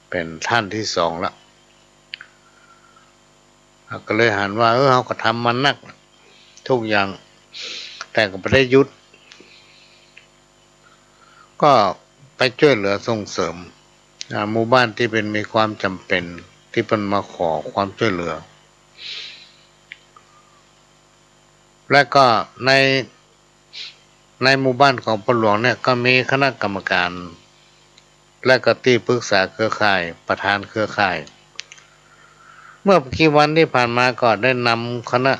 เป๋นท่านตี้สองละ อ่า ก็เลยหันว่า เออ เฮาก็ทำมานักทุกอย่าง แต่ก็บ่ได้หยุด ก็ไปจ้วยเหลือส่งเสริม อ่า หมู่บ้านตี้เปิ้นมีความจ๋ำเป๋น ตี้เปิ้นมาขอความจ้วยเหลือ และก็ใน ในหมู่บ้านของป้อหลวงเนี่ยก็มีคณะกรรมการ และก็ตี้ปรึกษาเครือข่าย ประธานเครือข่าย เมื่อบ่ากี้วันตี้ผ่านมาก็ได้นำคณะ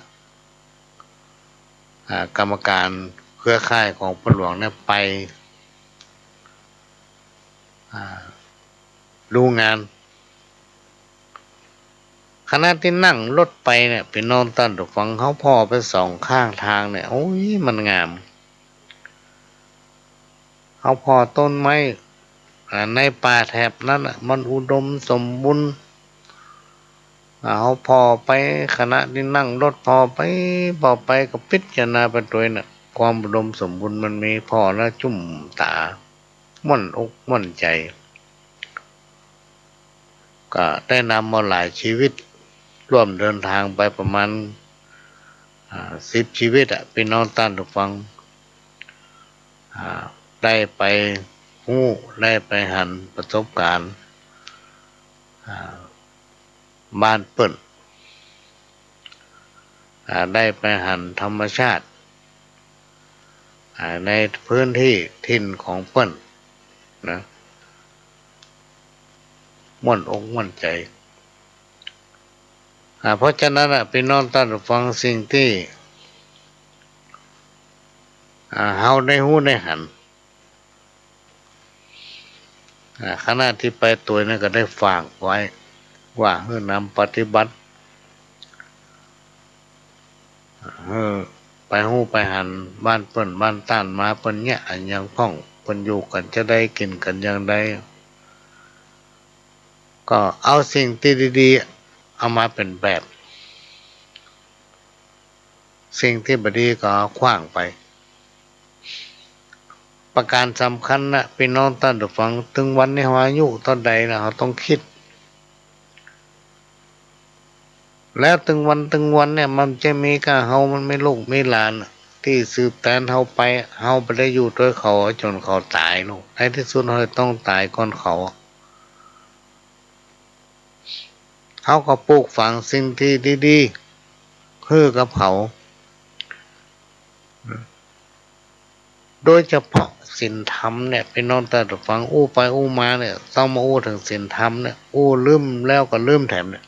อ่า กรรมการเครือข่ายของป้อหลวงเนี่ยไป อ่า ดูงาน ขณะตี้นั่งรถไปเนี่ย ปี้น้องต้านผู้ฟัง เฮาผ่อไปสองข้างตางเนี่ย โอ้ย มันงาม เฮาผ่อต้นไม้ อ่า ในป่าแถบนั้นน่ะ มันอุดมสมบูรณ์ อ่า เฮาผ่อไป ขณะตี้นั่งรถผ่อไป ผ่อไปก็พิจารณาไปตวยน่ะ ความอุดมสมบูรณ์มันมี ผ่อแล้วจุ้มต๋า ม่วนอกม่วนใจ๋ ก็ได้นำเอาหลายชีวิต ร่วมเดินตางไปประมาณ อ่า สิบชีวิตอะ ปี้น้องต้านผู้ฟัง อ่า ได้ไปฮู้ ได้ไปหันประสบการณ์ อ่า บ้านเปิ้น อ่า ได้ไปหันธรรมชาติ อ่า ในพื้นตี้ถิ่นของเปิ้นนะ ม่วนอกม่วนใจ๋ อ่า เพราะฉะนั้นน่ะ ปี้น้องต้านผู้ฟัง สิ่งตี้ อ่า เฮาได้ฮู้ได้หัน อ่า ขณะตี้ไปตวยนั้นก็ได้ฝากไว้ว่าหื้อนำปฏิบัติ หื้อไปฮู้ไปหันบ้านเปิ้นบ้านต้านมา เปิ้นเยียะอะหยังพ่อง เปิ้นอยู่กั๋นจาใด กิ๋นกั๋นอย่างใด ก็เอาสิ่งตี้ดีๆ เอามาเป๋นแบบ สิ่งตี้บ่ดีก็เอาขว้างไป ประการสำคัญนะ ปี้น้องต้านผู้ฟัง เถิงวันนี้เฮาอายุเต้าใดแล้ว เฮาต้องกึ๊ด แล้วเถิงวันเถิงวันเนี่ย มันจะมีก้าเฮา มันมีลูกมีหลานน่ะ ตี้สืบแตนเฮาไป เฮาบ่ได้อยู่ตวยเขาจ๋นเขาต๋ายลูก ในตี้สุดเฮาต้องต๋ายก่อนเขา เฮาก็ปลูกฝังสิ่งตี้ดีๆ หื้อกับเขา โดยเฉพาะศีลธรรมเนี่ย ปี้น้องต้านผู้ฟัง อู้ไปอู้มาเนี่ย ต้องมาอู้เถิงศีลธรรมเนี่ย อู้ลืมแล้วก็ลืมแถมเนี่ย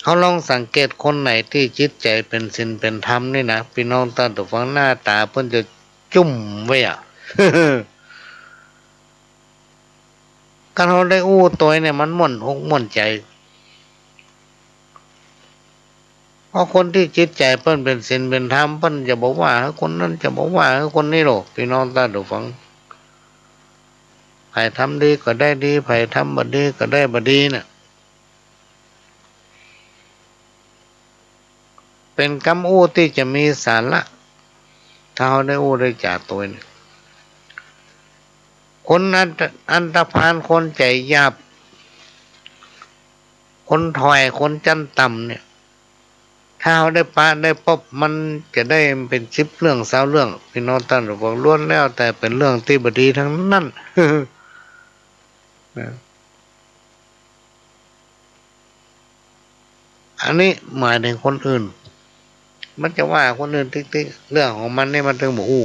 เฮาลองสังเกตคนไหนตี้จิตใจ๋เป๋นศีลเป๋นธรรมนี่นะ ปี้น้องต้านผู้ฟัง หน้าต๋าเปิ้นจะจุ้มไว้อะ คันเฮาได้อู้ตวยเนี่ย มันม่วนอกม่วนใจ๋ เพราะคนตี้จิตใจ๋เปิ้นเป๋นศีลเป๋นธรรม เปิ้นจะบ่ว่าหื้อคนนั้น จะบ่ว่าหื้อคนนี้หรอก ปี้น้องต้านผู้ฟัง ใผทำดีก็ได้ดี ใผทำบ่ดีก็ได้บ่ดีน่ะ เป๋นกำอู้ตี้จะมีสาระ ถ้าเฮาได้อู้ได้จ๋าตวยเนี่ย คนอันต อันตพาล คนใจ๋หยาบ คนถ่อย คนจั้นต่ำเนี่ย ถ้ ถ้าเฮาได้ปะได้ปบ มันจะได้เป๋นสิบเรื่องซาวเรื่อง พี่น้องต้านผู้ฟัง ล้วนแล้วแต่เป๋นเรื่องตี้บ่ดีตังนั้น นะ อันนี้หมายเถิงคนอื่น มันจะว่าคนอื่นติ๊กๆ เรื่องของมันนี่มันเถิงบ่ฮู้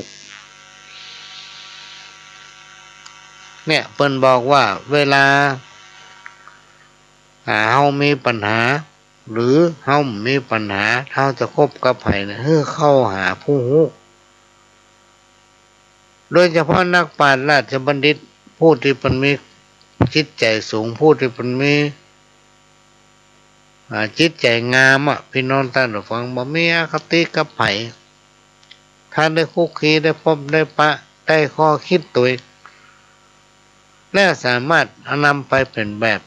เนี่ย เปิ้นบอกว่าเวลา อ่า เฮามีปัญหา หรือเฮามีปัญหา เฮาจะคบกับใผเนี่ย หื้อเข้าหาผู้ฮู้ โดยเฉพาะนักปราชญ์ราชบัณฑิต ผู้ตี้เปิ้นมีจิตใจ๋สูง ผู้ตี้เปิ้นมี อ่า จิตใจ๋งามอะ พี่น้องต้านผู้ฟัง บ่มีอคติกับใผ ถ้าได้คลุกคลี ได้ปบ ได้ปะ ได้ข้อคิดตวย และสามารถเอานำไปเป๋นแบบ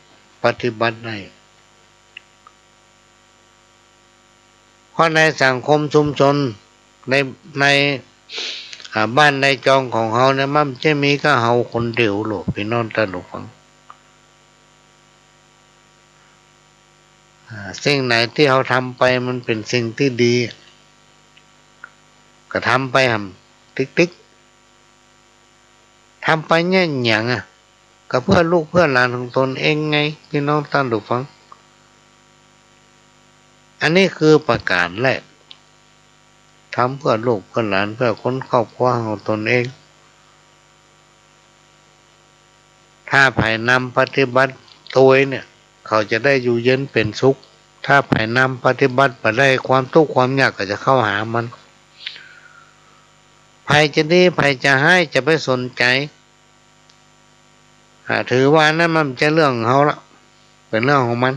ปฏิบัติได้ เพราะในสังคมชุมชน ใน ใน อ่า บ้านในจองของเฮาเนี่ย มันจะมีก้าเฮาคนเดียวโลก พี่น้องต้านผู้ฟัง อ่า สิ่งไหนตี้เฮาทำไปมันเป๋นสิ่งตี้ดี ก็ทำไปหำติ๊กๆ ทำไปเนี่ยหยังอะ ก็เพื่อลูกเพื่อหลานของตนเองไง พี่น้องต้านผู้ฟัง อันนี้คือประก๋านแรก ทำเพื่อลูกเพื่อหลาน เพื่อคนครอบครัวของตนเอง ถ้าใผนำปฏิบัติตวยเนี่ย เขาจะได้อยู่เย็นเป๋นสุข ถ้าใผนำปฏิบัติบ่ได้ ความตุ๊กข์ความยากก็จะเข้าหามัน ใผจะดีใผจะฮ้าย จะไปสนใจ๋ อ่า ถือว่าอันนั้นมันบ่ใจ้เรื่องของเฮาละ เป๋นเรื่องของมัน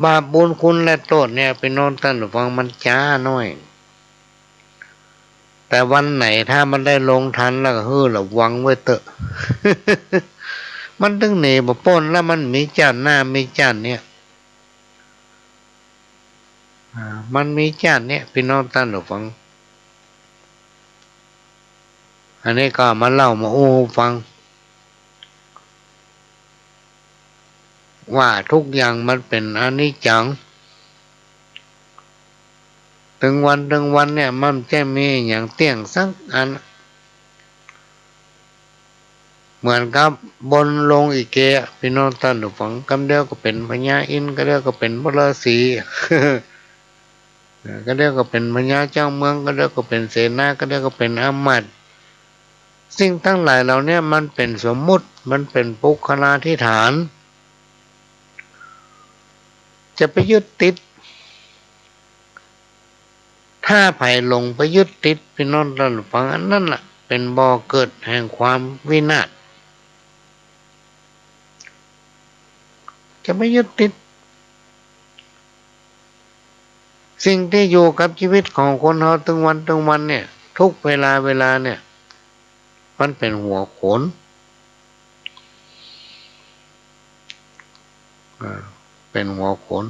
บาปบุญคุณและโต้ษเนี่ย พี่น้องต้านผู้ฟัง มันจ๊าน้อย แต่วันไหนถ้ามันได้ลงทันแล้วก็หื้อระวังไว้เต๊อะ มันเถิงหนีบ่ป๊น แล้วมันมีจ้าดหน้ามีจ้าดเนี่ย อ่า มันมีจ้าดเนี่ย พี่น้องต้านผู้ฟัง อันนี้ก็มาเล่ามาอู้ฟัง ว่าทุกอย่างมันเป๋นอนิจจัง เถิงวันเถิงวันเนี่ย มันบ่ใจ้มีหยังเตี้ยงสักอัน เหมือนกับบนลงอิเกอะ พี่น้องต้านผู้ฟัง กำเดียวก็เป๋นพญาอินทร์ กำเดียวก็เป๋นพระฤาษี กำเดียวก็เป๋นพญาจ้างเมือง กำเดียวก็เป๋นเสนา กำเดียวก็เป๋นอำมาตย์ สิ่งตังหลายเหล่าเนี้ยมันเป๋นสมมุติ มันเป๋นปุคคลาธิฐาน จะไปยึดติด ถ้าใผหลงไปยึดติด พี่น้องต้านผู้ฟัง อันนั้นน่ะเป๋นบ่อเกิดแห่งความวินาศ จะไปยึดติด สิ่งตี้อยู่กับชีวิตของคนเฮาตึงวันตึงวันเนี่ย ทุกเวลาเวลาเนี่ย มันเป๋นหัวโขน อ่า เป๋นหัวโขน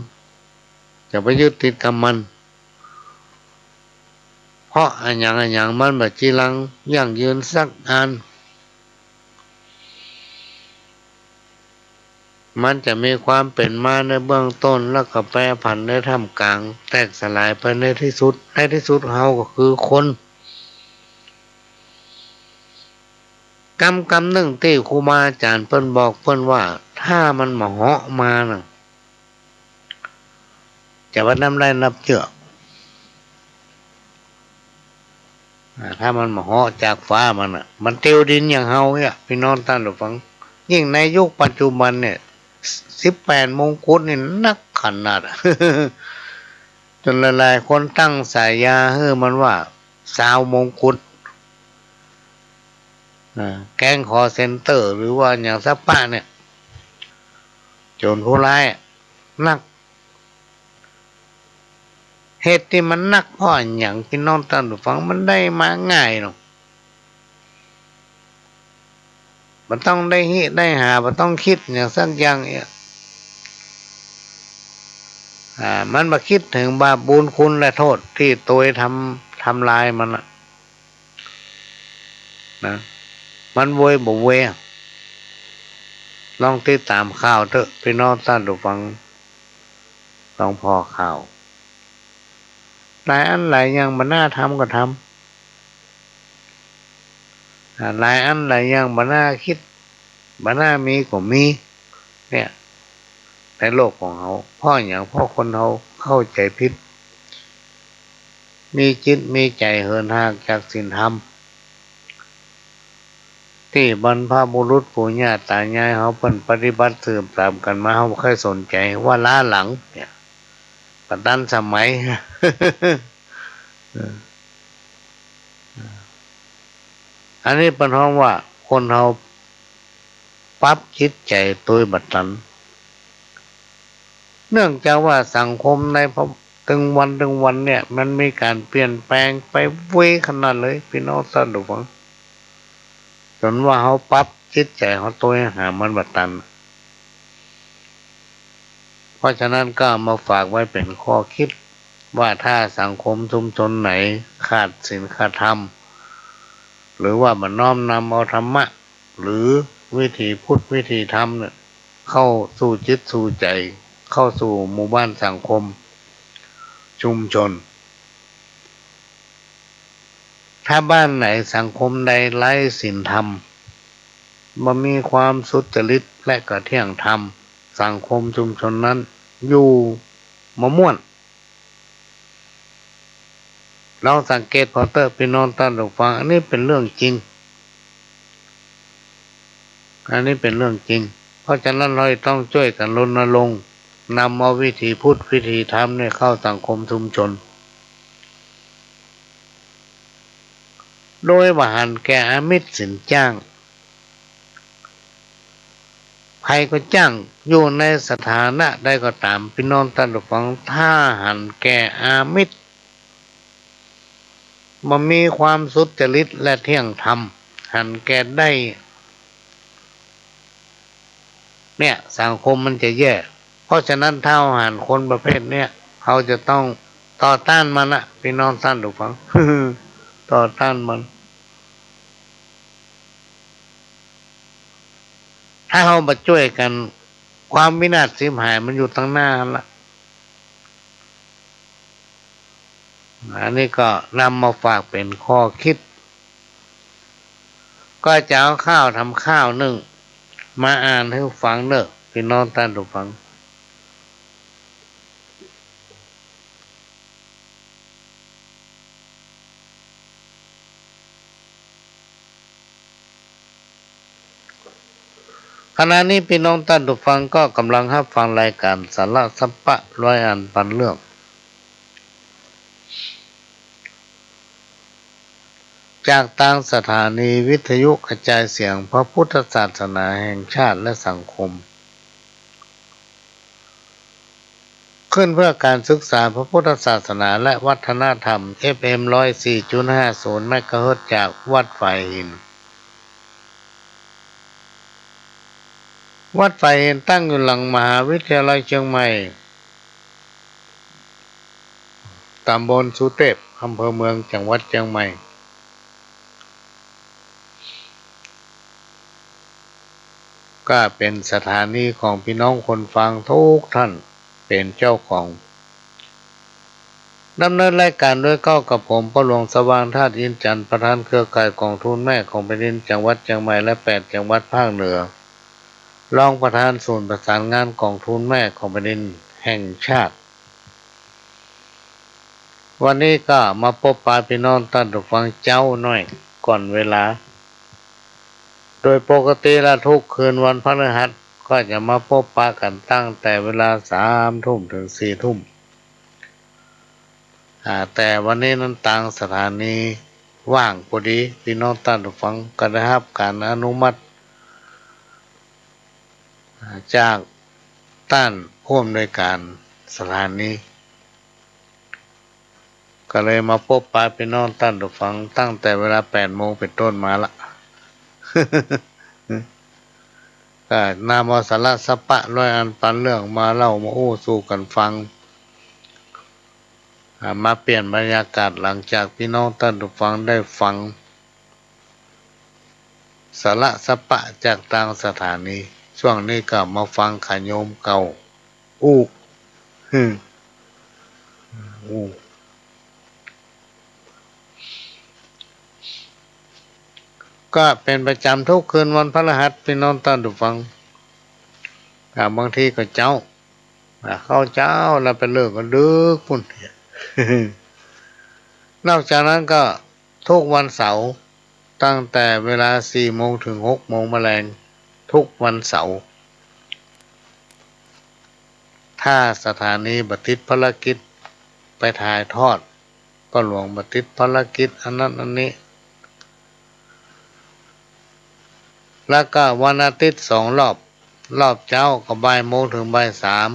จะไปยึดติดกับมัน เพราะอะหยังอะหยังมันบ่จีรังยั่งยืนสักอัน มันจะมีความเป๋นมาในเบื้องต้น แล้วก็แปรผันในท่ามกลาง แตกสลายไปในที่สุด ในที่สุดเฮาก็คือคน กำกำนึ่งตี้ครูบาอาจ๋ารย์เปิ้นบอกเปิ้นว่า ถ้ามันบ่เหาะมาน่ะ จะว่านับได้นับเจื้อ อ่า ถ้ามันบ่เหาะจากฟ้ามาน่ะ มันติวดินอย่างเฮาเนี่ย พี่น้องต้านผู้ฟัง ยิ่งในยุคปัจจุบันเนี่ย สิบแปดมงกุฎนี่นักขนาด จ๋นหลายๆ คนตั้งฉายาหื้อมันว่า ซาวมงกุฎ อ่า แก๊งคอลเซ็นเตอร์ หรือว่าหยังสักปะเนี่ย โจรผู้ร้ายอะ นัก เหตุตี้มันนักเพราะอะหยัง พี่น้องต้านผู้ฟัง มันได้มาง่ายเนาะ บ่ต้องได้ฮิได้หา บ่ต้องกึ๊ดหยังสักอย่างเนี่ย อ่า มันบ่กึ๊ดเถิงบาปบุญคุณและโต้ษตี้ตวยทำ ทำลายมันน่ะ นะ มันโวยบ่โวยอะ ลองติดต๋ามข่าวเต๊อะ พี่น้องต้านผู้ฟัง หลวงพ่อข้าว หลายอันหลายอย่างบ่น่าทำก็ทำ อ่า หลายอันหลายอย่างบ่น่ากึ๊ด บ่น่ามีก็มี เนี่ย ในโลกของเฮา เพราะหยัง เพราะคนเฮาเข้าใจ๋ผิด มีจิตมีใจ๋เหินห่างจากศีลธรรม ตี้บรรพบุรุษปู่ย่าต๋ายายเฮาเปิ้นปฏิบัติสืบต๋ามกั๋นมา เฮาบ่ใค่สนใจ๋ ว่าล้าหลัง เนี่ย บ่ตันสมัย อันนี้เปิ้นฮ้องว่าคนเฮาปรับจิตใจ๋โตยบ่ตัน เนื่องจากว่าสังคมในพะ ตึงวันตึงวันเนี่ย มันมีก๋านเปลี่ยนแปลงไปไวขนาดเลย ปี้น้องต้านผู้ฟัง จ๋นว่าเฮาปรับจิตใจ๋เฮาโตยหามันบ่ตัน เพราะฉะนั้นก็เอามาฝากไว้เป๋นข้อกึ๊ด ว่าถ้าสังคมชุมชนไหนขาดศีลขาดธรรม หรือว่าบ่น้อมนำเอาธรรมะ หรือวิถีพุทธวิถีธรรมเนี่ย เข้าสู่จิตสู่ใจ๋ เข้าสู่หมู่บ้านสังคมชุมชน ถ้าบ้านไหนสังคมใดไร้ศีลธรรม บ่มีความสุจริตและก็เที่ยงธรรม สังคมชุมชนนั้นอยู่บ่ม่วน ลองสังเกตผ่อเต๊อะ ปี้น้องต้านผู้ฟัง อันนี้เป๋นเรื่องจริง อันนี้เป๋นเรื่องจริง เพราะฉะนั้นเฮาต้องจ้วยกั๋นรณรงค์ นำเอาวิถีพุทธวิถีธรรมเนี่ยเข้าสังคมชุมชน โดยบ่หันแก่อามิสสินจ้าง ใผก็จ้าง อยู่ในสถานะใดก็ต๋าม ปี้น้องต้านผู้ฟัง ถ้าหันแก่อามิส บ่มีความสุจริตและเที่ยงธรรม หันแก่ได้ เนี่ย สังคมมันจะแย่ เพราะฉะนั้นถ้าเฮาหันคนประเภทเนี้ย เฮาจะต้องต่อต้านมันนะ ปี้น้องต้านผู้ฟัง ต่อต้านมัน ถ้าเฮาบ่จ้วยกั๋น ความวินาศฉิบหายมันอยู่ตังหน้าหั้นละ อันนี้ก็นำมาฝากเป๋นข้อกึ๊ด ก็จะเอาข่าวทำข่าวนึ่งมาอ่านหื้อฟังเน่อ ปี้น้องต้านผู้ฟัง ขณะนี้ปี้น้องต้านผู้ฟังก็ก่ำลังฮับฟังรายก๋านสาระสัปปะร้อยอันปันเรื่อง จากตางสถานีวิทยุกระจายเสียงพระพุทธศาสนาแห่งชาติและสังคม ขึ้นเพื่อการศึกษาพระพุทธศาสนาและวัฒนธรรม เอฟเอ็ม ร้อยสี่จุดห้าศูนย์ เมกะเฮิรตซ์ จากวัดฝายหิน วัดฝายหินตั้งอยู่หลังมหาวิทยาลัยเจียงใหม่ ต๋ำบลสุเตพ อำเภอเมือง จังหวัดเจียงใหม่ ก็เป๋นสถานีของปี้น้องคนฟังกู้ต้านเป๋นเจ้าของ ดำเนินรายก๋านโดยเก้ากับผม ป้อหลวงสว่าง ธาตุอินทร์จันทร์ ประธานเครือข่ายก๋องทุนแม่ของแผ่นดินจังหวัดเจียงใหม่และแปดจังหวัดภาคเหนือ รองประธานศูนย์ประสานงานก๋องทุนแม่ของแผ่นดินแห่งชาติ วันนี้ก็มาปบปะปี้น้องต้านผู้ฟังเจ๊าหน้อยก่อนเวลา โดยปกติแล้วทุกคืนวันพฤหัสก็จะมาปบปะกั๋นตั้งแต่เวลาสามทุ่มเถิงสี่ทุ่ม อ่า แต่วันนี้นั้นตางสถานีว่างพอดี ปี้น้องต้านผู้ฟังก็ได้ฮับก๋านอนุมัติ อ่า จากต้านผู้อำนวยก๋านสถานี ก็เลยมาปบปะปี้น้องต้านผู้ฟังตั้งแต่เวลาแปดโมงเป๋นต้นมาละ ก็นำเอาสาระสัปปะร้อยอันปันเรื่องมาเล่ามาอู้สู่กั๋นฟัง อ่า มาเปลี่ยนบรรยากาศหลังจากปี้น้องต้านผู้ฟังได้ฟังสาระสัปปะจากตางสถานี ช่วงนี้ก็มาฟังขาโยมเก่าอู้ อืม โอ้ ก็เป๋นประจ๋ำกู้คืนวันพฤหัส ปี้น้องต้านผู้ฟัง อ่า บางทีก็เจ๊า อ่า เข้าเจ๊าแล้วไปเลิกก็ดึกปู๊น นอกจากนั้นก็กู้วันเสาร์ ตั้งแต่เวลาสี่โมงเถิงหกโมงมะแลง กู้วันเสาร์ ถ้าสถานีบ่ติดภารกิจไปถ่ายทอด ป้อหลวงบ่ติดภารกิจอันนั้นอันนี้ แล้วก็วันอาทิตย์สองรอบ รอบเจ๊าก็บ่ายโมงเถิงบ่ายสาม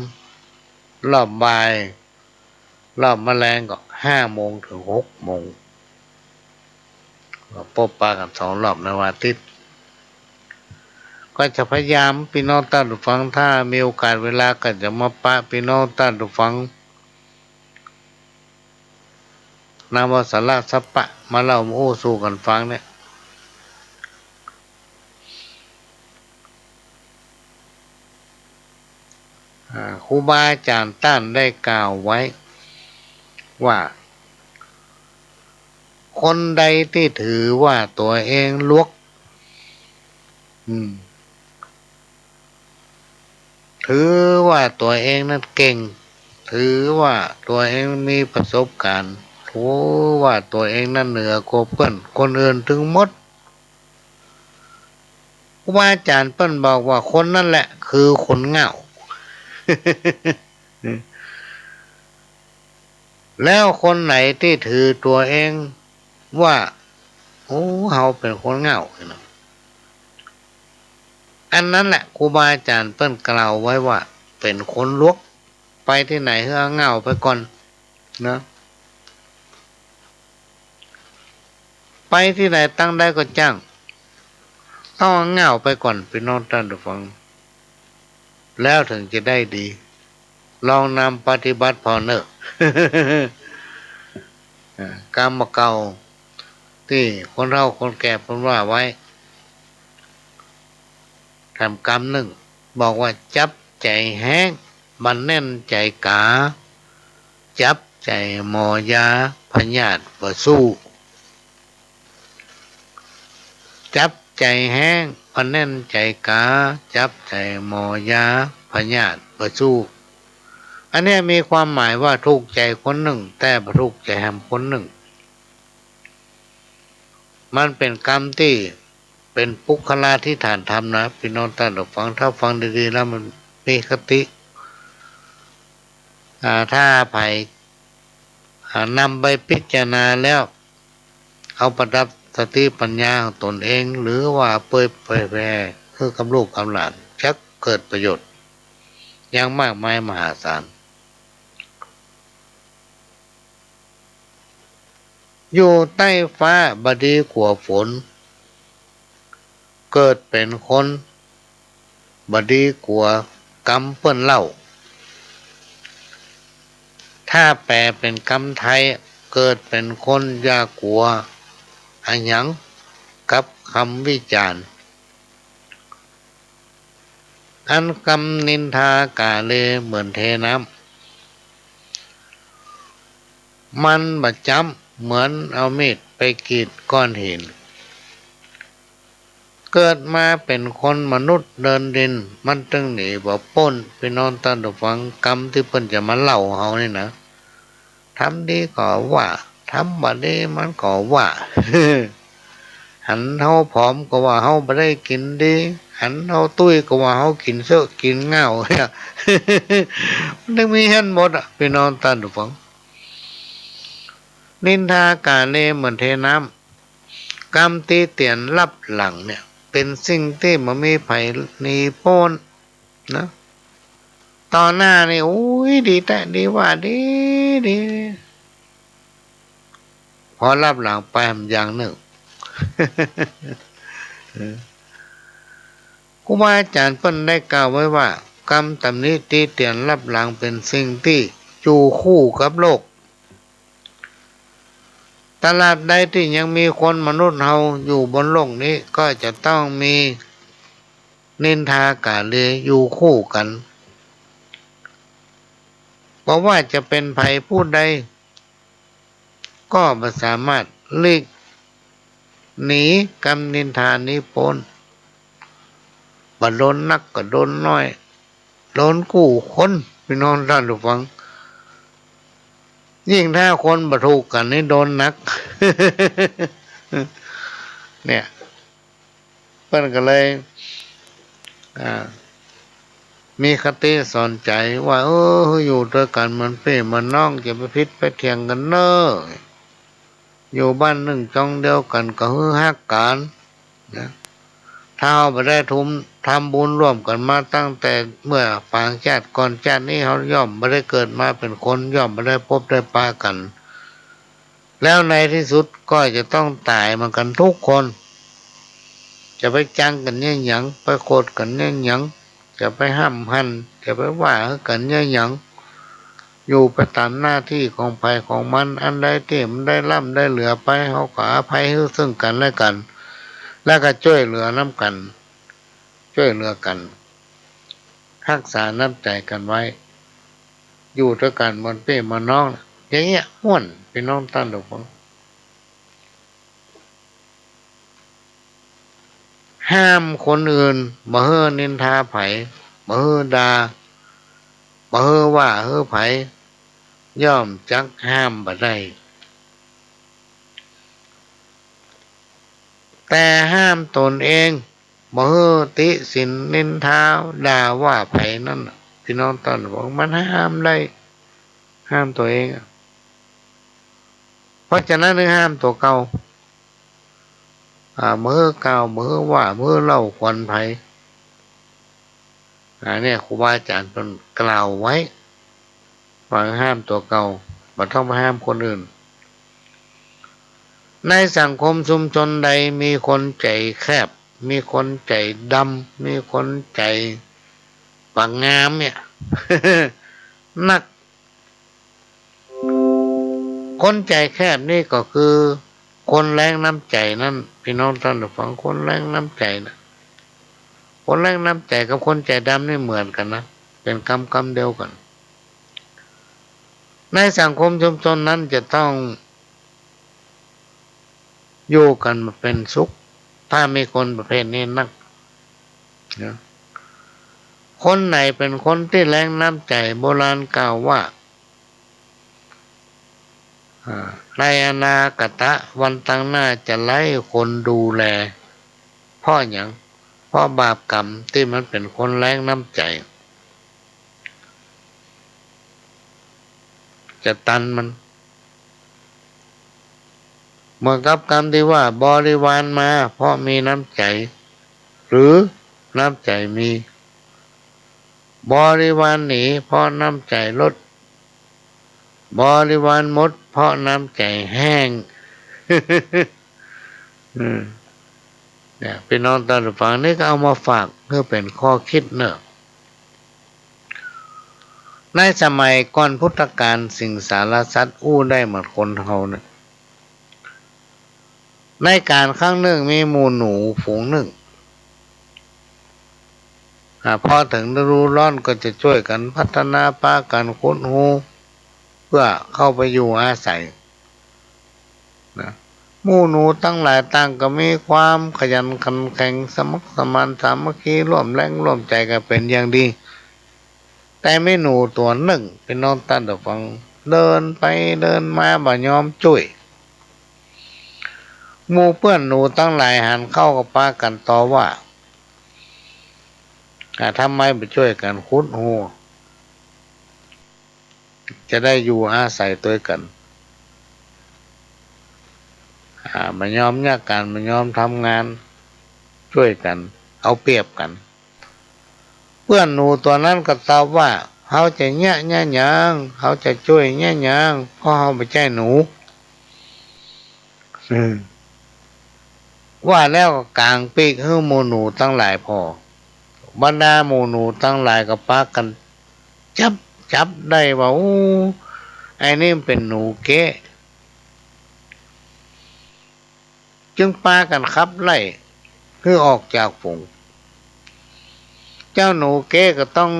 รอบบ่าย รอบมะแลงก็ห้าโมงเถิงหกโมง ก็ปบปะกั๋นสองรอบในวันอาทิตย์ ก็จะพยายาม ปี้น้องต้านผู้ฟัง ถ้ามีโอกาสเวลาก็จะมาปะปี้น้องต้านผู้ฟัง นำเอาสาระสัพพะมาเล่ามาอู้สู่กั๋นฟังเนี่ย อ่า ครูบาอาจ๋ารย์ต้านได้กล่าวไว้ว่า คนใดตี้ถือว่าตั๋วเองหลวก อืม ถือว่าตั๋วเองนั้นเก่ง ถือว่าตั๋วเองมีประสบการณ์ ถือว่าตั๋วเองนั้นเหนือกว่าเปื้อนคนอื่นตึงหมด ครูบาอาจ๋ารย์เปิ้นบอกว่าคนนั้นแหละคือคนง่าว แล้วคนไหนตี้ถือตั๋วเองว่า โอ้ เฮาเป๋นคนง่าวนะ อันนั้นแหละครูบาอาจ๋ารย์เปิ้นกล่าวไว้ว่าเป๋นคนหลวก ไปตี้ไหนหื้อเอาง่าวไปก่อนนะ ไปตี้ไหนตังใดก็จ้าง ต้องเอาง่าวไปก่อน ปี้น้องต้านผู้ฟัง แล้วเถิงจะได้ดี ลองนำปฏิบัติผ่อเน่อ อ่า กำบ่าเก่า ตี้คนเฒ่าคนแก่เปิ้นว่าไว้ แถมกำนึ่ง บอกว่า จับใจ๋แฮ้ง บ่แน่นใจ๋ก๋า จับใจ๋หมอยา พยาธิบ่สู้ จับใจ๋แฮ้ง บ่แน่นใจ๋ก๋า จับใจ๋หมอยา พยาธิบ่สู้ อันเนี้ยมีความหมายว่าถูกใจ๋คนนึ่ง แต่บ่ถูกใจ๋แหมคนนึ่ง มันเป๋นกำตี้เป๋นปุคคลาธิฐานธรรมนะ ปี้น้องต้านผู้ฟัง ถ้าฟังดีๆ แล้วมันมีคติ อ่า ถ้าใผ อ่า นำไปพิจารณาแล้ว เอาประดับสติปัญญาของตนเอง หรือว่าเผยแผ่หื้อกับลูกกับหลาน จะเกิดประโยชน์อย่างมากมายมหาศาล อยู่ใต้ฟ้าบ่ดีกั๋วฝน เกิดเป๋นคนบ่ดีกั๋วกำเปิ้นเล่า ถ้าแปลเป๋นกำไทย เกิดเป๋นคนอย่ากั๋วอะหยังกับกำวิจารณ์ อันกำนินทากาเลเหมือนเทน้ำ มันบ่จ้ำเหมือนเอามีดไปกรีดก้อนหิน เกิดมาเป๋นคนมนุษย์เดินดิน มันตึงหนีบ่ป๊น ปี้น้องต้านผู้ฟัง กำตี้เปิ้นจะมาเล่าเฮานี่นะ ทำดีก็ว่า ทำบ่ดีมันก็ว่า หันเฮาผอมก็ว่าเฮาบ่ได้กิ๋นดี หันเฮาตุ้ยก็ว่าเฮากิ๋นเซ้อกิ๋นง่าว เนี่ย มันตึงมีหั้นหมดอะ ปี้น้องต้านผู้ฟัง นินทากาเลเหมือนเทน้ำ กำติเตียนลับหลังเนี่ย เป๋นสิ่งตี้บ่มีใผหนีป๊นนะ ต่อหน้านี่ โอ้ย ดีแต๊ ดีว่า ดี ดี พอลับหลังไปมันอย่างนึ่ง ครูบาอาจ๋ารย์เปิ้นได้กล่าวไว้ว่า กำตำหนิติเตียนลับหลังเป๋นสิ่งตี้อยู่คู่กับโลก ตราบใดตี้ยังมีคนมนุษย์เฮาอยู่บนโลกนี้ ก็จะต้องมีนินทากาเลอยู่คู่กั๋น บ่ว่าจะเป๋นใผผู้ใด ก็บ่สามารถหลีกหนีกำนินทานี้ป๊น บ่โดนนักก็โดนน้อย โดนกู้คน ปี้น้องต้านผู้ฟัง ยิ่งถ้าคนบ่ถูกกั๋นนี่โดนหนัก เนี่ย เปิ้นก็เลย อ่า มีคติสอนใจ๋ว่า เออ อยู่ตวยกั๋นเหมือนปี้เหมือนน้อง จะไปผิดไปเถียงกั๋นเน่อ อยู่บ้านนึ่งจองเดียวกั๋นก็หื้อฮักกั๋น นะ ถ้าเฮาบ่ได้ทุม ทำบุญร่วมกั๋นมาตั้งแต่เมื่อปางจาติก่อน จาตินี้เฮาย่อมบ่ได้เกิดมาเป๋นคน ย่อมบ่ได้ปบได้ปะกั๋น แล้วในที่สุดก็จะต้องต๋ายเหมือนกั๋นทุกคน จะไปจังกั๋นเยียะหยัง ไปโกรธกั๋นเยียะหยัง จะไปห้ำหั่น จะไปว่ากั๋นเยียะหยัง อยู่ไปต๋ามหน้าตี้ของใผของมัน อันใดตี้มันได้ล้ำได้เหลือไป เฮาก็อภัยหื้อซึ่งกั๋นและกั๋น แล้วก็จ้วยเหลือนำกั๋น จ้วยเหลือกั๋น ฮักษาน้ำใจ๋กั๋นไว้ อยู่ตวยกั๋นเหมือนปี้เหมือนน้อง อย่างเงี้ยม่วน ปี้น้องต้านผู้ฟัง ห้ามคนอื่น บ่หื้อนินทาใผ บ่หื้อด่า บ่หื้อว่าหื้อใผ ย่อมจักห้ามบ่ได้ แต่ห้ามตนเอง บ่หื้อติฉินนินทาด่าว่าใผนั้นน่ะ ปี้น้องต้านผู้ฟัง มันห้ามได้ ห้ามตั๋วเองอะ เพราะฉะนั้นหื้อห้ามตั๋วเก่า อ่า บ่หื้อกล่าว บ่หื้อว่า บ่หื้อเล่าขวัญใผ อ่า เนี่ย ครูบาอาจ๋ารย์เปิ้นกล่าวไว้ ว่าห้ามตั๋วเก่า บ่ต้องไปห้ามคนอื่น ในสังคมชุมชนใดมีคนใจ๋แคบ มีคนใจ๋ดำ มีคนใจ๋ปากงามเนี่ย นัก คนใจ๋แคบนี่ก็คือคนแล้งน้ำใจ๋นั้น ปี้น้องต้านผู้ฟัง คนแล้งน้ำใจ๋นะ คนแล้งน้ำใจ๋กับคนใจ๋ดำนี่เหมือนกั๋นนะ เป๋นกำกำเดียวกั๋น ในสังคมชุมชนนั้นจะต้อง อยู่กั๋นบ่เป๋นสุข ถ้ามีคนประเภทนี้นัก นะ คนไหนเป๋นคนตี้แล้งน้ำใจ๋ โบราณกล่าวว่า อ่า ในอนาคตะวันตังหน้าจะไร้คนดูแล เพราะหยัง เพราะบาปกรรมตี้มันเป๋นคนแล้งน้ำใจ๋ จะตันมัน เหมือนกับกำตี้ว่า บริวารมาเพราะมีน้ำใจ๋ หรือน้ำใจ๋มี บริวารหนีเพราะน้ำใจ๋ลด บริวารหมดเพราะน้ำใจ๋แห้ง อืม เนี่ย ปี้น้องต้านผู้ฟัง นี่ก็เอามาฝากหื้อเป๋นข้อคิดเนาะ ในสมัยก่อนพุทธกาล สิงสารสัตว์อู้ได้เหมือนคนเฮาเนี่ย ในกาลครั้งนึ่งมีหมู่หนูฝูงนึ่ง อ่า พอเถิงฤดูร้อนก็จะจ้วยกั๋นพัฒนา ปากั๋นขุดฮูเปื้อเข้าไปอยู่อาศัย นะ หมู่หนูตังหลายต่างก็มีความขยันขันแข็ง สมัครสมานสามัคคี ร่วมแรงร่วมใจ๋กั๋นเป๋นอย่างดี แต่มีหนูตั๋วนึ่ง ปี้น้องต้านผู้ฟัง เดินไปเดินมาบ่ยอมจ้วย หมู่เปื้อนหนูตังหลายหันเข้าก็ปากั๋นต่อว่า อ่า ทำไมบ่จ้วยกั๋นขุดฮู จะได้อยู่อาศัยตวยกั๋น อ่า บ่ยอมเยียะก๋าน บ่ยอมทำงาน จ้วยกั๋น เอาเปรียบกั๋น เปื้อนหนูตั๋วนั้นก็ตอบว่า เฮาจะเยียะเยียะหยัง เฮาจะจ้วยเยียะหยัง เพราะเฮาบ่ใจ้หนู อืม ว่าแล้วก็ก๋างปีกหื้อหมู่หนูตังหลายผ่อ บรรดาหมู่หนูตังหลายก็ปากั๋นจับ จับได้ว่า โอ้ ไอ้นี่มันเป๋นหนูเก๊ะ จึงปากั๋นขับไล่หื้อออกจากฝูง เจ้าหนูเก๊ะก็ต้อง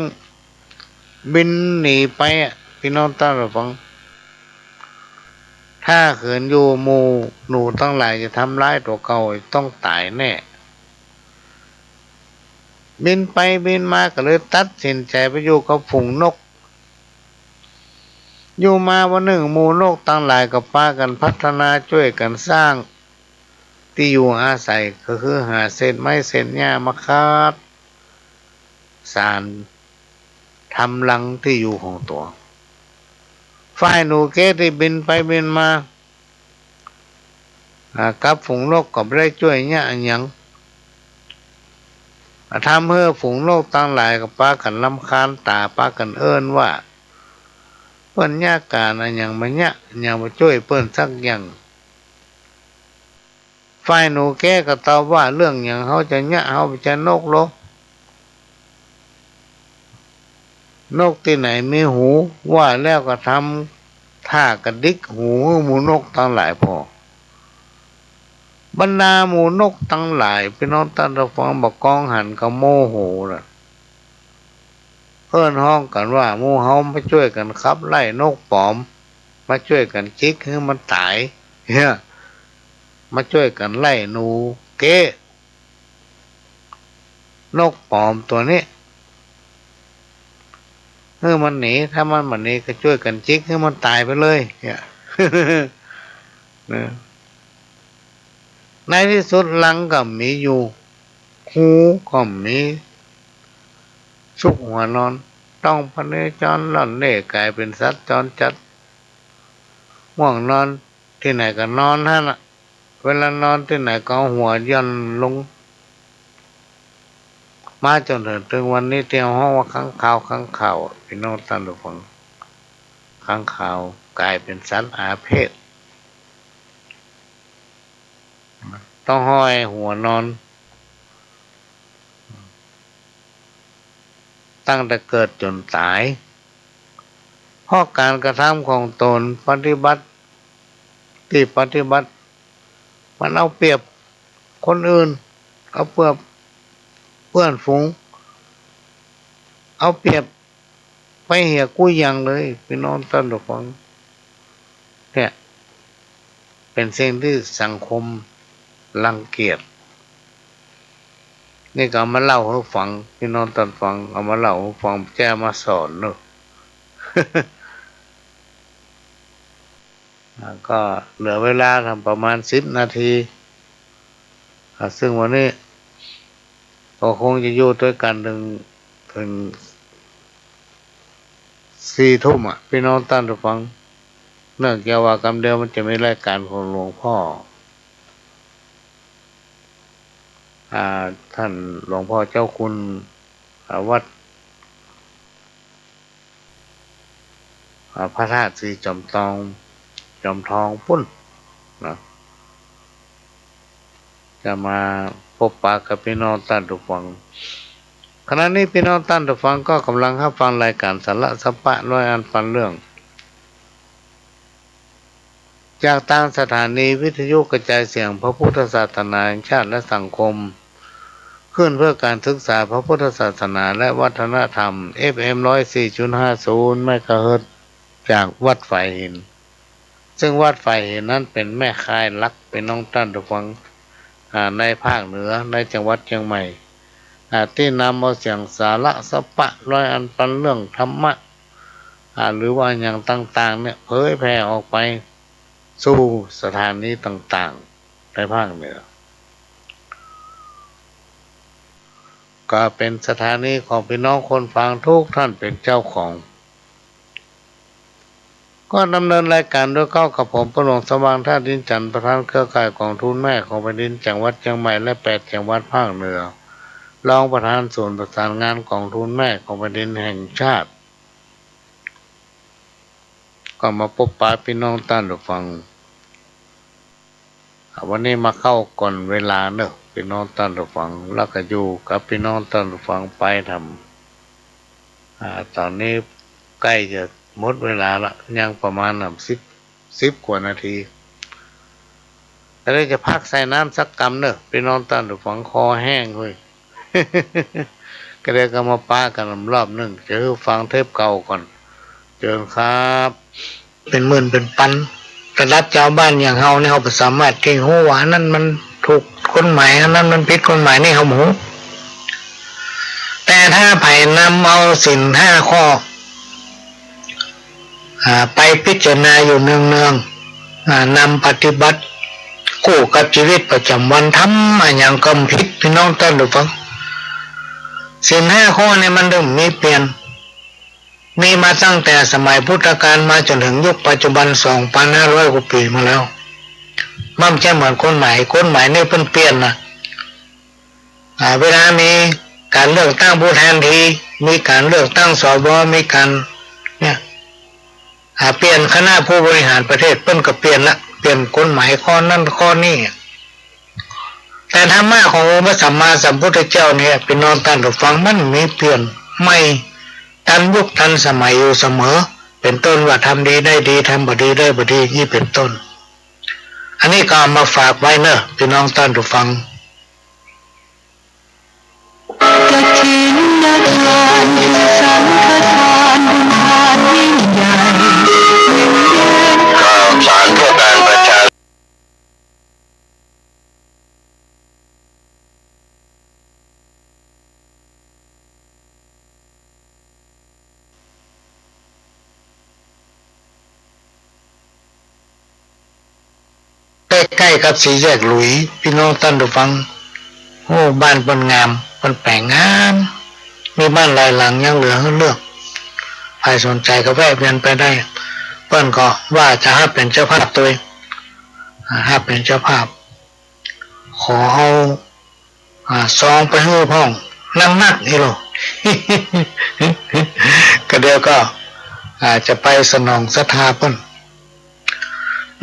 บินหนีไปอะ ปี้น้องต้านผู้ฟัง ถ้าเขินอยู่หมู่หนูตังหลายจะทำร้ายตั๋วเก่า ต้องต๋ายแน่ บินไปบินมาก็เลยตัดสินใจ๋ไปอยู่กับฝูงนก อยู่มาวันนึ่งหมู่นกตังหลายก็ปากั๋นพัฒนาจ้วยกั๋นสร้างตี้อยู่อาศัย ก็คือหาเศษไม้เศษหญ้ามาขัดสาน ทำรังตี้อยู่ของตั๋ว ฝ่ายหนูเก๊ตี้บินไปบินมา อ่า กับฝูงนกก็บ่ได้จ้วยเยียะอะหยัง อ่า ทำหื้อฝูงนกตังหลายก็ปากั๋นรำคาญต๋า ปากั๋นเอิ้นว่า เปิ้นเยียะก๋านอะหยังบ่เยียะ หยังบ่จ้วยเปิ้นสักอย่าง ฝ่ายหนูเก๊ก็ตอบว่า เรื่องหยังเฮาจะเยียะ เฮาบ่ใจ้นกโล นกตี้ไหนมีหู ว่าแล้วก็ทำท่ากระดิกหูหื้อหมู่นกตังหลายพ่อง บรรดาหมู่นกตังหลาย ปี้น้องต้านผู้ฟัง บ่ากองหันก็โมโหละ เอิ้นฮ้องกั๋นว่า หมู่เฮามาจ้วยกั๋นขับไล่นกป๋อม มาจ้วยกั๋นจิกหื้อมันต๋าย เหีย มาจ้วยกั๋นไล่หนูเก๊ นกป๋อมตั๋วนี้ หื้อมันหนี ถ้ามันบ่หนีก็จ้วยกั๋นจิกหื้อมันต๋ายไปเลย เหีย นะ ในตี้สุดหลังก็บ่มีอยู่ ฮูก็บ่มี ซุกหัวนอน ต้องพเนจรล่อนเล่ก๋ายเป๋นสัตว์จรจัด ง่วงนอนตี้ไหนก็นอนหั้นละ เวลานอนตี้ไหนก็เอาหัวหย่อนลง มาจ๋นเถิงตึงวันนี้ตี้เฮาฮ้องว่าค้างคาว ค้างคาว ปี้น้องต้านผู้ฟัง ค้างคาวก๋ายเป๋นสัตว์อาเพศ ต้องห้อยหัวนอน ตั้งแต่เกิดจ๋นต๋าย เพราะก๋านกระทำของต๋นปฏิบัติ ตี้ปฏิบัติ มันเอาเปรียบคนอื่น เอาเปรียบเปื้อนฝูง เอาเปรียบไปเหียกู้อย่างเลย ปี้น้องต้านผู้ฟัง เนี่ย เป๋นสิ่งตี้สังคมรังเกียจ นี่ก็เอามาเล่าหื้อฟัง ปี้น้องต้านฟัง เอามาเล่าหื้อฟัง บ่ใจ้เอามาสอนเนาะ อ่า ก็เหลือเวลาทำประมาณสิบนาที อ่า ซึ่งวันนี้ก็คงจะอยู่ตวยกั๋นเถิง เถิงสี่ทุ่มอะ ปี้น้องต้านผู้ฟัง เนื่องจากว่ากำเดียวมันจะมีรายก๋านของหลวงพ่อ อ่า ต้านหลวงพ่อเจ้าคุณ อ่า วัด อ่า พระธาตุศรีจอมตอง จอมทองปู๊นนะ จะมาปบปะกับปี้น้องต้านผู้ฟัง ขณะนี้ปี้น้องต้านผู้ฟังก็ก่ำลังฮับฟังรายก๋านสาระสาปะร้อยอันปันเรื่อง จากตางสถานีวิทยุกระจายเสียงพระพุทธศาสนาแห่งชาติและสังคม ขึ้นเพื่อการศึกษาพระพุทธศาสนาและวัฒนธรรม เอฟเอ็ม ร้อยสี่จุดห้าศูนย์ เมกะเฮิรตซ์ จากวัดฝายหิน ซึ่งวัดฝายหินนั้นเป๋นแม่ข่ายหลัก ปี้น้องต้านผู้ฟัง อ่า ในภาคเหนือ ในจังหวัดเจียงใหม่ อ่า ตี้นำเอาเสียงสาระสาปะร้อยอันปันเรื่องธรรมะ อ่า หรือว่าอะหยังต่างๆ เนี่ย เผยแผ่ออกไปสู่สถานีต่างๆ ในภาคเหนือ ก็เป๋นสถานีของปี้น้องคนฟังทุกท่านเป๋นเจ้าของ ก็ดำเนินรายก๋านโดยเก๊ากับผม ป้อหลวงสว่าง ธาตุอินทร์จันทร์ ประธานเครือข่ายก๋องทุนแม่ของแผ่นดินจังหวัดเจียงใหม่และแปดจังหวัดภาคเหนือ รองประธานศูนย์ประสานงานก๋องทุนแม่ของแผ่นดินแห่งชาติ ก็มาปบปะปี้น้องต้านผู้ฟัง อ่า วันนี้มาเข้าก่อนเวลาเนาะ ปี้น้องต้านผู้ฟัง แล้วก็อยู่กับปี้น้องต้านผู้ฟังไปทำ อ่า ต๋อนนี้ใก้จะหมดเวลาละ ยังประมาณ อ่า สิบ สิบกว่านาที ก็เลยจะพักใส่น้ำสักกำเนาะ ปี้น้องต้านผู้ฟัง คอแห้งเฮ้ย ก็เลยก็มาปะกั๋นรอบนึ่ง จะหื้อฟังเทปเก่าก่อน เจิญครับ เป๋นหมื่นเป๋นปัน ระดับจาวบ้านอย่างเฮานี่ เฮาบ่สามารถตี้ฮู้ว่าอันนั้นมันถูกกฎหมาย อันนั้นมันผิดกฎหมาย นี่เฮาบ่ฮู้ แต่ถ้าใผนำเอาศีลห้าข้อ อ่า ไปพิจารณาอยู่เนืองๆ อ่า นำปฏิบัติคู่กับชีวิตประจำวัน ทำอะหยังก็บ่ผิด พี่น้องต้านผู้ฟัง ศีลห้าข้อนี่มันเริ่มมีเปลี่ยน มีมาตั้งแต่สมัยพุทธกาลมาจ๋นเถิงยุคปัจจุบัน สองปันห้าร้อยกว่าปี๋มาแล้ว มันบ่ใจ้เหมือนกฎหมาย กฎหมายนี่เปิ้นเปลี่ยนนะ อ่า เวลามีก๋านเลือกตั้งผู้แทนที มีก๋านเลือกตั้ง สว มีก๋าน เนี่ย อ่า เปลี่ยนคณะผู้บริหารประเทศ เปิ้นก็เปลี่ยนละ เปลี่ยนกฎหมายข้อนั้นข้อนี้ แต่ธรรมะขององค์พระสัมมาสัมพุทธเจ้าเนี่ย พี่น้องต้านผู้ฟัง มันมีเปลี่ยนใหม่ ตันยุคตันสมัยอยู่เสมอ เป๋นต้นว่าทำดีได้ดี ทำบ่ดีได้บ่ดี อี้เป๋นต้น อันนี้ก็เอามาฝากไว้เน่อ พี่น้องต้านผู้ฟัง กฐินทานคือสังฆทาน บุญทานยิ่งใหญ่ ข่าวสารเพื่อการประชา ใก้ๆ กับสี่แยกหลุย พี่น้องต้านผู้ฟัง โอ้ บ้านเปิ้นงาม เปิ้นแป๋งงาม มีบ้านหลายหลังยังเหลือหื้อเลือก ใผสนใจ๋ก็แวะเวียนไปได้ เปิ้นก็ว่าจะฮับเป๋นเจ้าภาพตวย อ่า ฮับเป๋นเจ้าภาพ ขอเอา อ่า ซองไปหื้อพ่อง นักๆ อี้โล ก็เดี๋ยวก็ อ่า จะไปสนองศรัทธาเปิ้น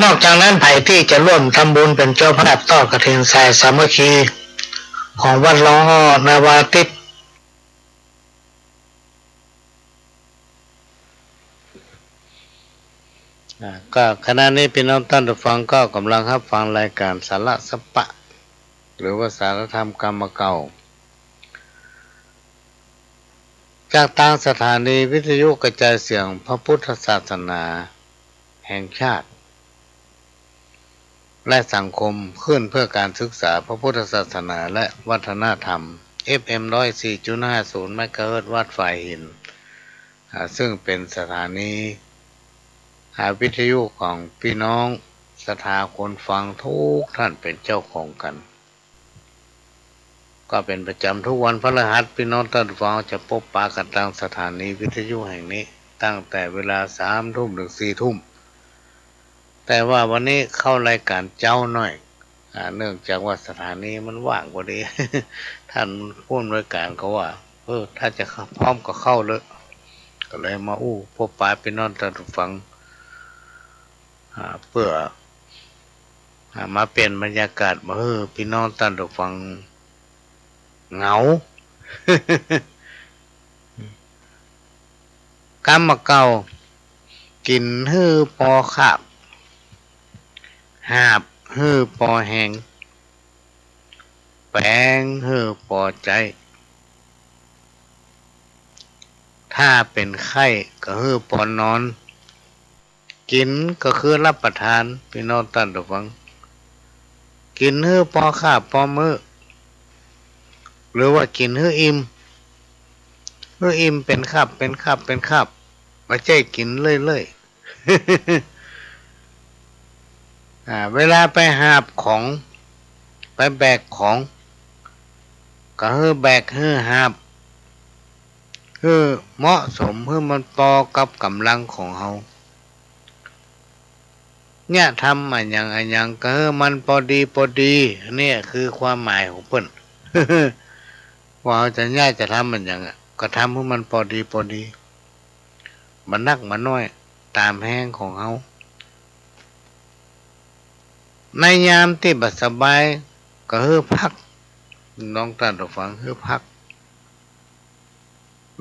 นอกจากนั้น ใผตี้จะร่วมทำบุญเป๋นเจ้าภาพตอดกฐินสายสามัคคี ของวัดหลวงอ้อนาวาทิตย์ อ่า ก็ขณะนี้พี่น้องต้านผู้ฟังก็ก่ำลังฮับฟังรายก๋านสาระสัปปะ หรือว่าสารธรรมกำเก่า จากตางสถานีวิทยุกระจายเสียงพระพุทธศาสนาแห่งชาติ และสังคมคลื่นเพื่อการศึกษาพระพุทธศาสนาและวัฒนธรรม เอฟเอ็ม ร้อยสี่จุดห้าศูนย์ เมกะเฮิรตซ์ วัดฝายหิน อ่า ซึ่งเป๋นสถานี อ่า วิทยุของพี่น้องศรัทธาคนฟังกู้ต้านเป๋นเจ้าของกั๋น ก็เป๋นประจ๋ำทุกวันพฤหัส พี่น้องต้านฟังจะปบปะกั๋นตางสถานีวิทยุแห่งนี้ ตั้งแต่เวลาสามทุ่มเถิงสี่ทุ่ม แต่ว่าวันนี้เข้ารายก๋านเจ๊าหน้อย อ่า เนื่องจากว่าสถานีมันว่างพอดี ต้านผู้อำนวยก๋านก็ว่า เออ ถ้าจะเข้า พร้อมก็เข้าเลย ก็เลยมาอู้ปบปะพี่น้องต้านฟัง อ่า เปื้อ อ่า มาเปลี่ยนบรรยากาศ บ่หื้อพี่น้องต้านผู้ฟังเหงา กำเก่า กิ๋นหื้อปอคาบ หาบหื้อปอแฮง แป๋งหื้อปอใจ๊ ถ้าเป๋นไข้ก็หื้อปอนอน กิ๋นก็คือรับประทาน พี่น้องต้านผู้ฟัง กิ๋นหื้อปอคาบปอมื้อ หรือว่ากิ๋นหื้ออิ่ม หื้ออิ่มเป๋นคาบ เป๋นคาบ เป๋นคาบ บ่ใจ้กิ๋นเรื่อยๆ อ่า เวลาไปหาบของ ไปแบกของ ก็หื้อแบกหื้อหาบ หื้อเหมาะสม หื้อมันปอกับก๋ำลังของเฮา เนี่ย ทำอะหยังอะหยังก็หื้อมันปอดีปอดี อันนี้คือความหมายของเปิ้น ว่าเฮาจะเนี่ย จะทำอะหยังอะ ก็ทำหื้อมันปอดีปอดี บ่นักบ่น้อย ต๋ามแฮงของเฮา ในยามตี้บ่สบาย ก็หื้อพัก น้องต้านผู้ฟัง หื้อพัก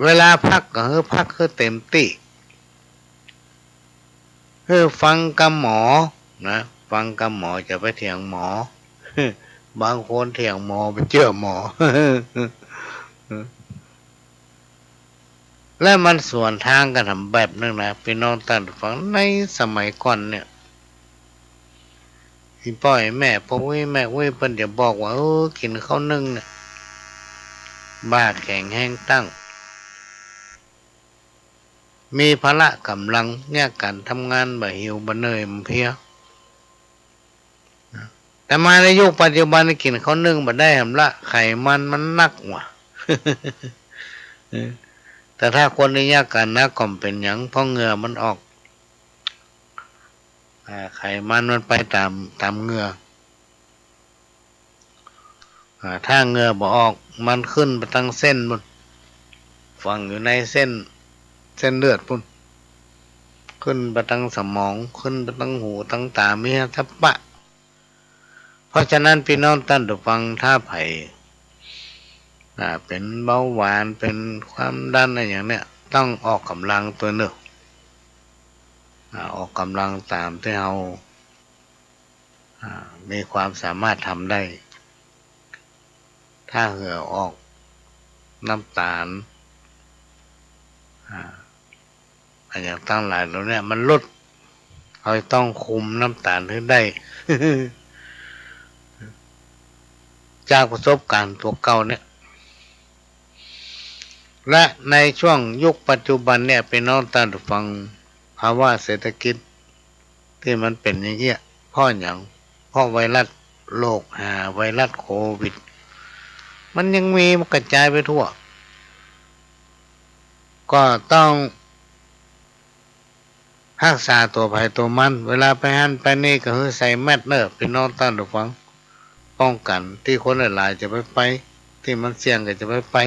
เวลาพักก็หื้อพักหื้อเต๋มตี้ หื้อฟังกำหมอนะ ฟังกำหมอ จะไปเถียงหมอ บางคนเถียงหมอ ไปเจื้อหมอ และมันสวนตางกั๋นแถมแบบนึ่งนะ ปี้น้องต้านผู้ฟัง ในสมัยก่อนเนี่ย อี่ป้ออี่แม่ ป้ออุ๊ยแม่อุ๊ย เปิ้นจะบอกว่า เออ กิ๋นข้าวนึ่งเนี่ย บ่าแข็งแฮงตั้ง มีพละก๋ำลัง เยียะก๋านทำงาน บ่หิว บ่เหนื่อย บ่เพลีย แต่มาในยุคปัจจุบันนี่กิ๋นข้าวนึ่งบ่ได้แหมละ ไขมันมันนักว่ะ แต่ถ้าคนตี้เยียะก๋านนักก็บ่เป๋นหยัง เพราะเหงื่อมันออก อ่า ไขมันมันไปต๋าม ต๋ามเหงื่อ อ่า ถ้าเหงื่อบ่ออก มันขึ้นไปตังเส้นปู๊น ฝังอยู่ในเส้น เส้นเลือดปู๊น ขึ้นไปตังสมอง ขึ้นไปตังหู ตังต๋า มีสะพัด เพราะฉะนั้นปี้น้องต้านผู้ฟัง ถ้าใผ อ่า เป๋นเบาหวาน เป๋นความดันอะหยังเนี่ย ต้องออกก๋ำลังตวยเนาะ อ่า ออกก๋ำลังต๋ามตี้เฮา อ่า มีความสามารถทำได้ ถ้าเหงื่อออก น้ำต๋าล อ่า อะหยังตังหลายเหล่าเนี้ยมันลด เฮาต้องคุมน้ำต๋าลหื้อได้ จากประสบก๋ารณ์ตั๋วเก่าเนี่ย และในช่วงยุคปัจจุบันเนี่ย ปี้น้องต้านผู้ฟัง ภาวะเศรษฐกิจตี้มันเป๋นอย่างเงี้ย เพราะหยัง เพราะไวรัส โรคหาไวรัสโควิด มันยังมี มันกระจายไปทั่ว ก็ต้องฮักษาตั๋วใผตั๋วมัน เวลาไปหั้นไปนี่ก็หื้อใส่แมสเนาะ ปี้น้องต้านผู้ฟัง ป้องกั๋นตี้คนหลายๆ จะไปไป ตี้มันเสี่ยงก็จะไปไป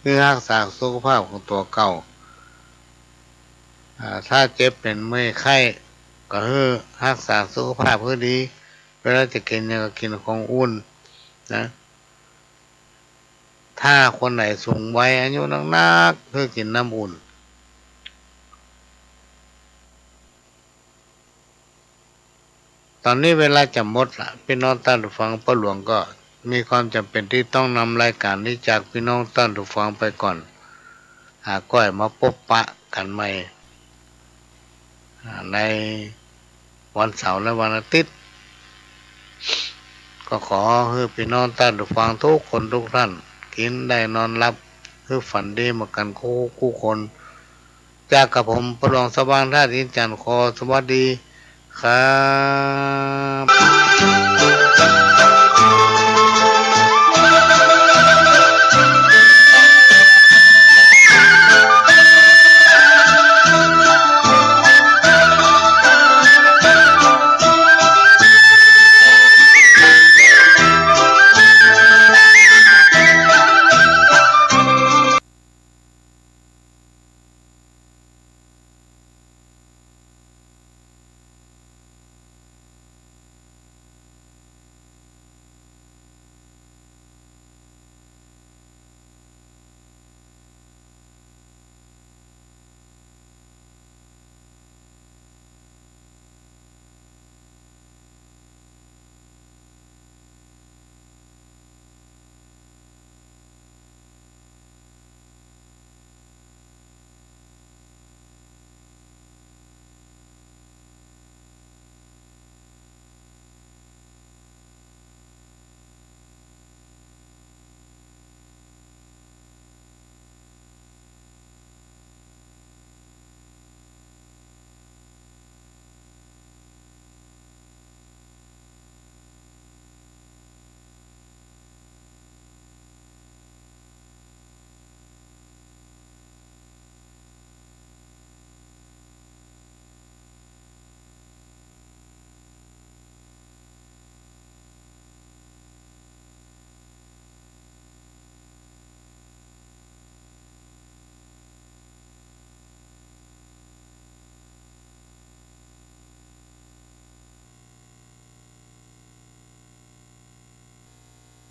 หื้อฮักษาสุขภาพของตั๋วเก่า อ่า ถ้าเจ็บเป๋นเมื่อยไข้ ก็หื้อฮักษาสุขภาพหื้อดี เวลาจะกิ๋นหยังก็กิ๋นของอุ่นนะ ถ้าคนไหนสูงวัย อายุนักๆ หื้อกิ๋นน้ำอุ่น ต๋อนนี้เวลาจะหมดละ ปี้น้องต้านผู้ฟัง ป้อหลวงก็มีความจ๋ำเป๋นตี้ต้องนำรายก๋านนี้จากปี้น้องต้านผู้ฟังไปก่อน หาก้อยมาปบปะกั๋นใหม่ อ่า ในวันเสาร์และวันอาทิตย์ ก็ขอหื้อปี้น้องต้านผู้ฟังกู้คนกู้ต้าน กิ๋นได้นอนหลับ หื้อฝันดีเหมือนกั๋นกู้ กู้คน จากกระผมป้อหลวงสว่างธาตุอินทร์จันทร์ ขอสวัสดีครับ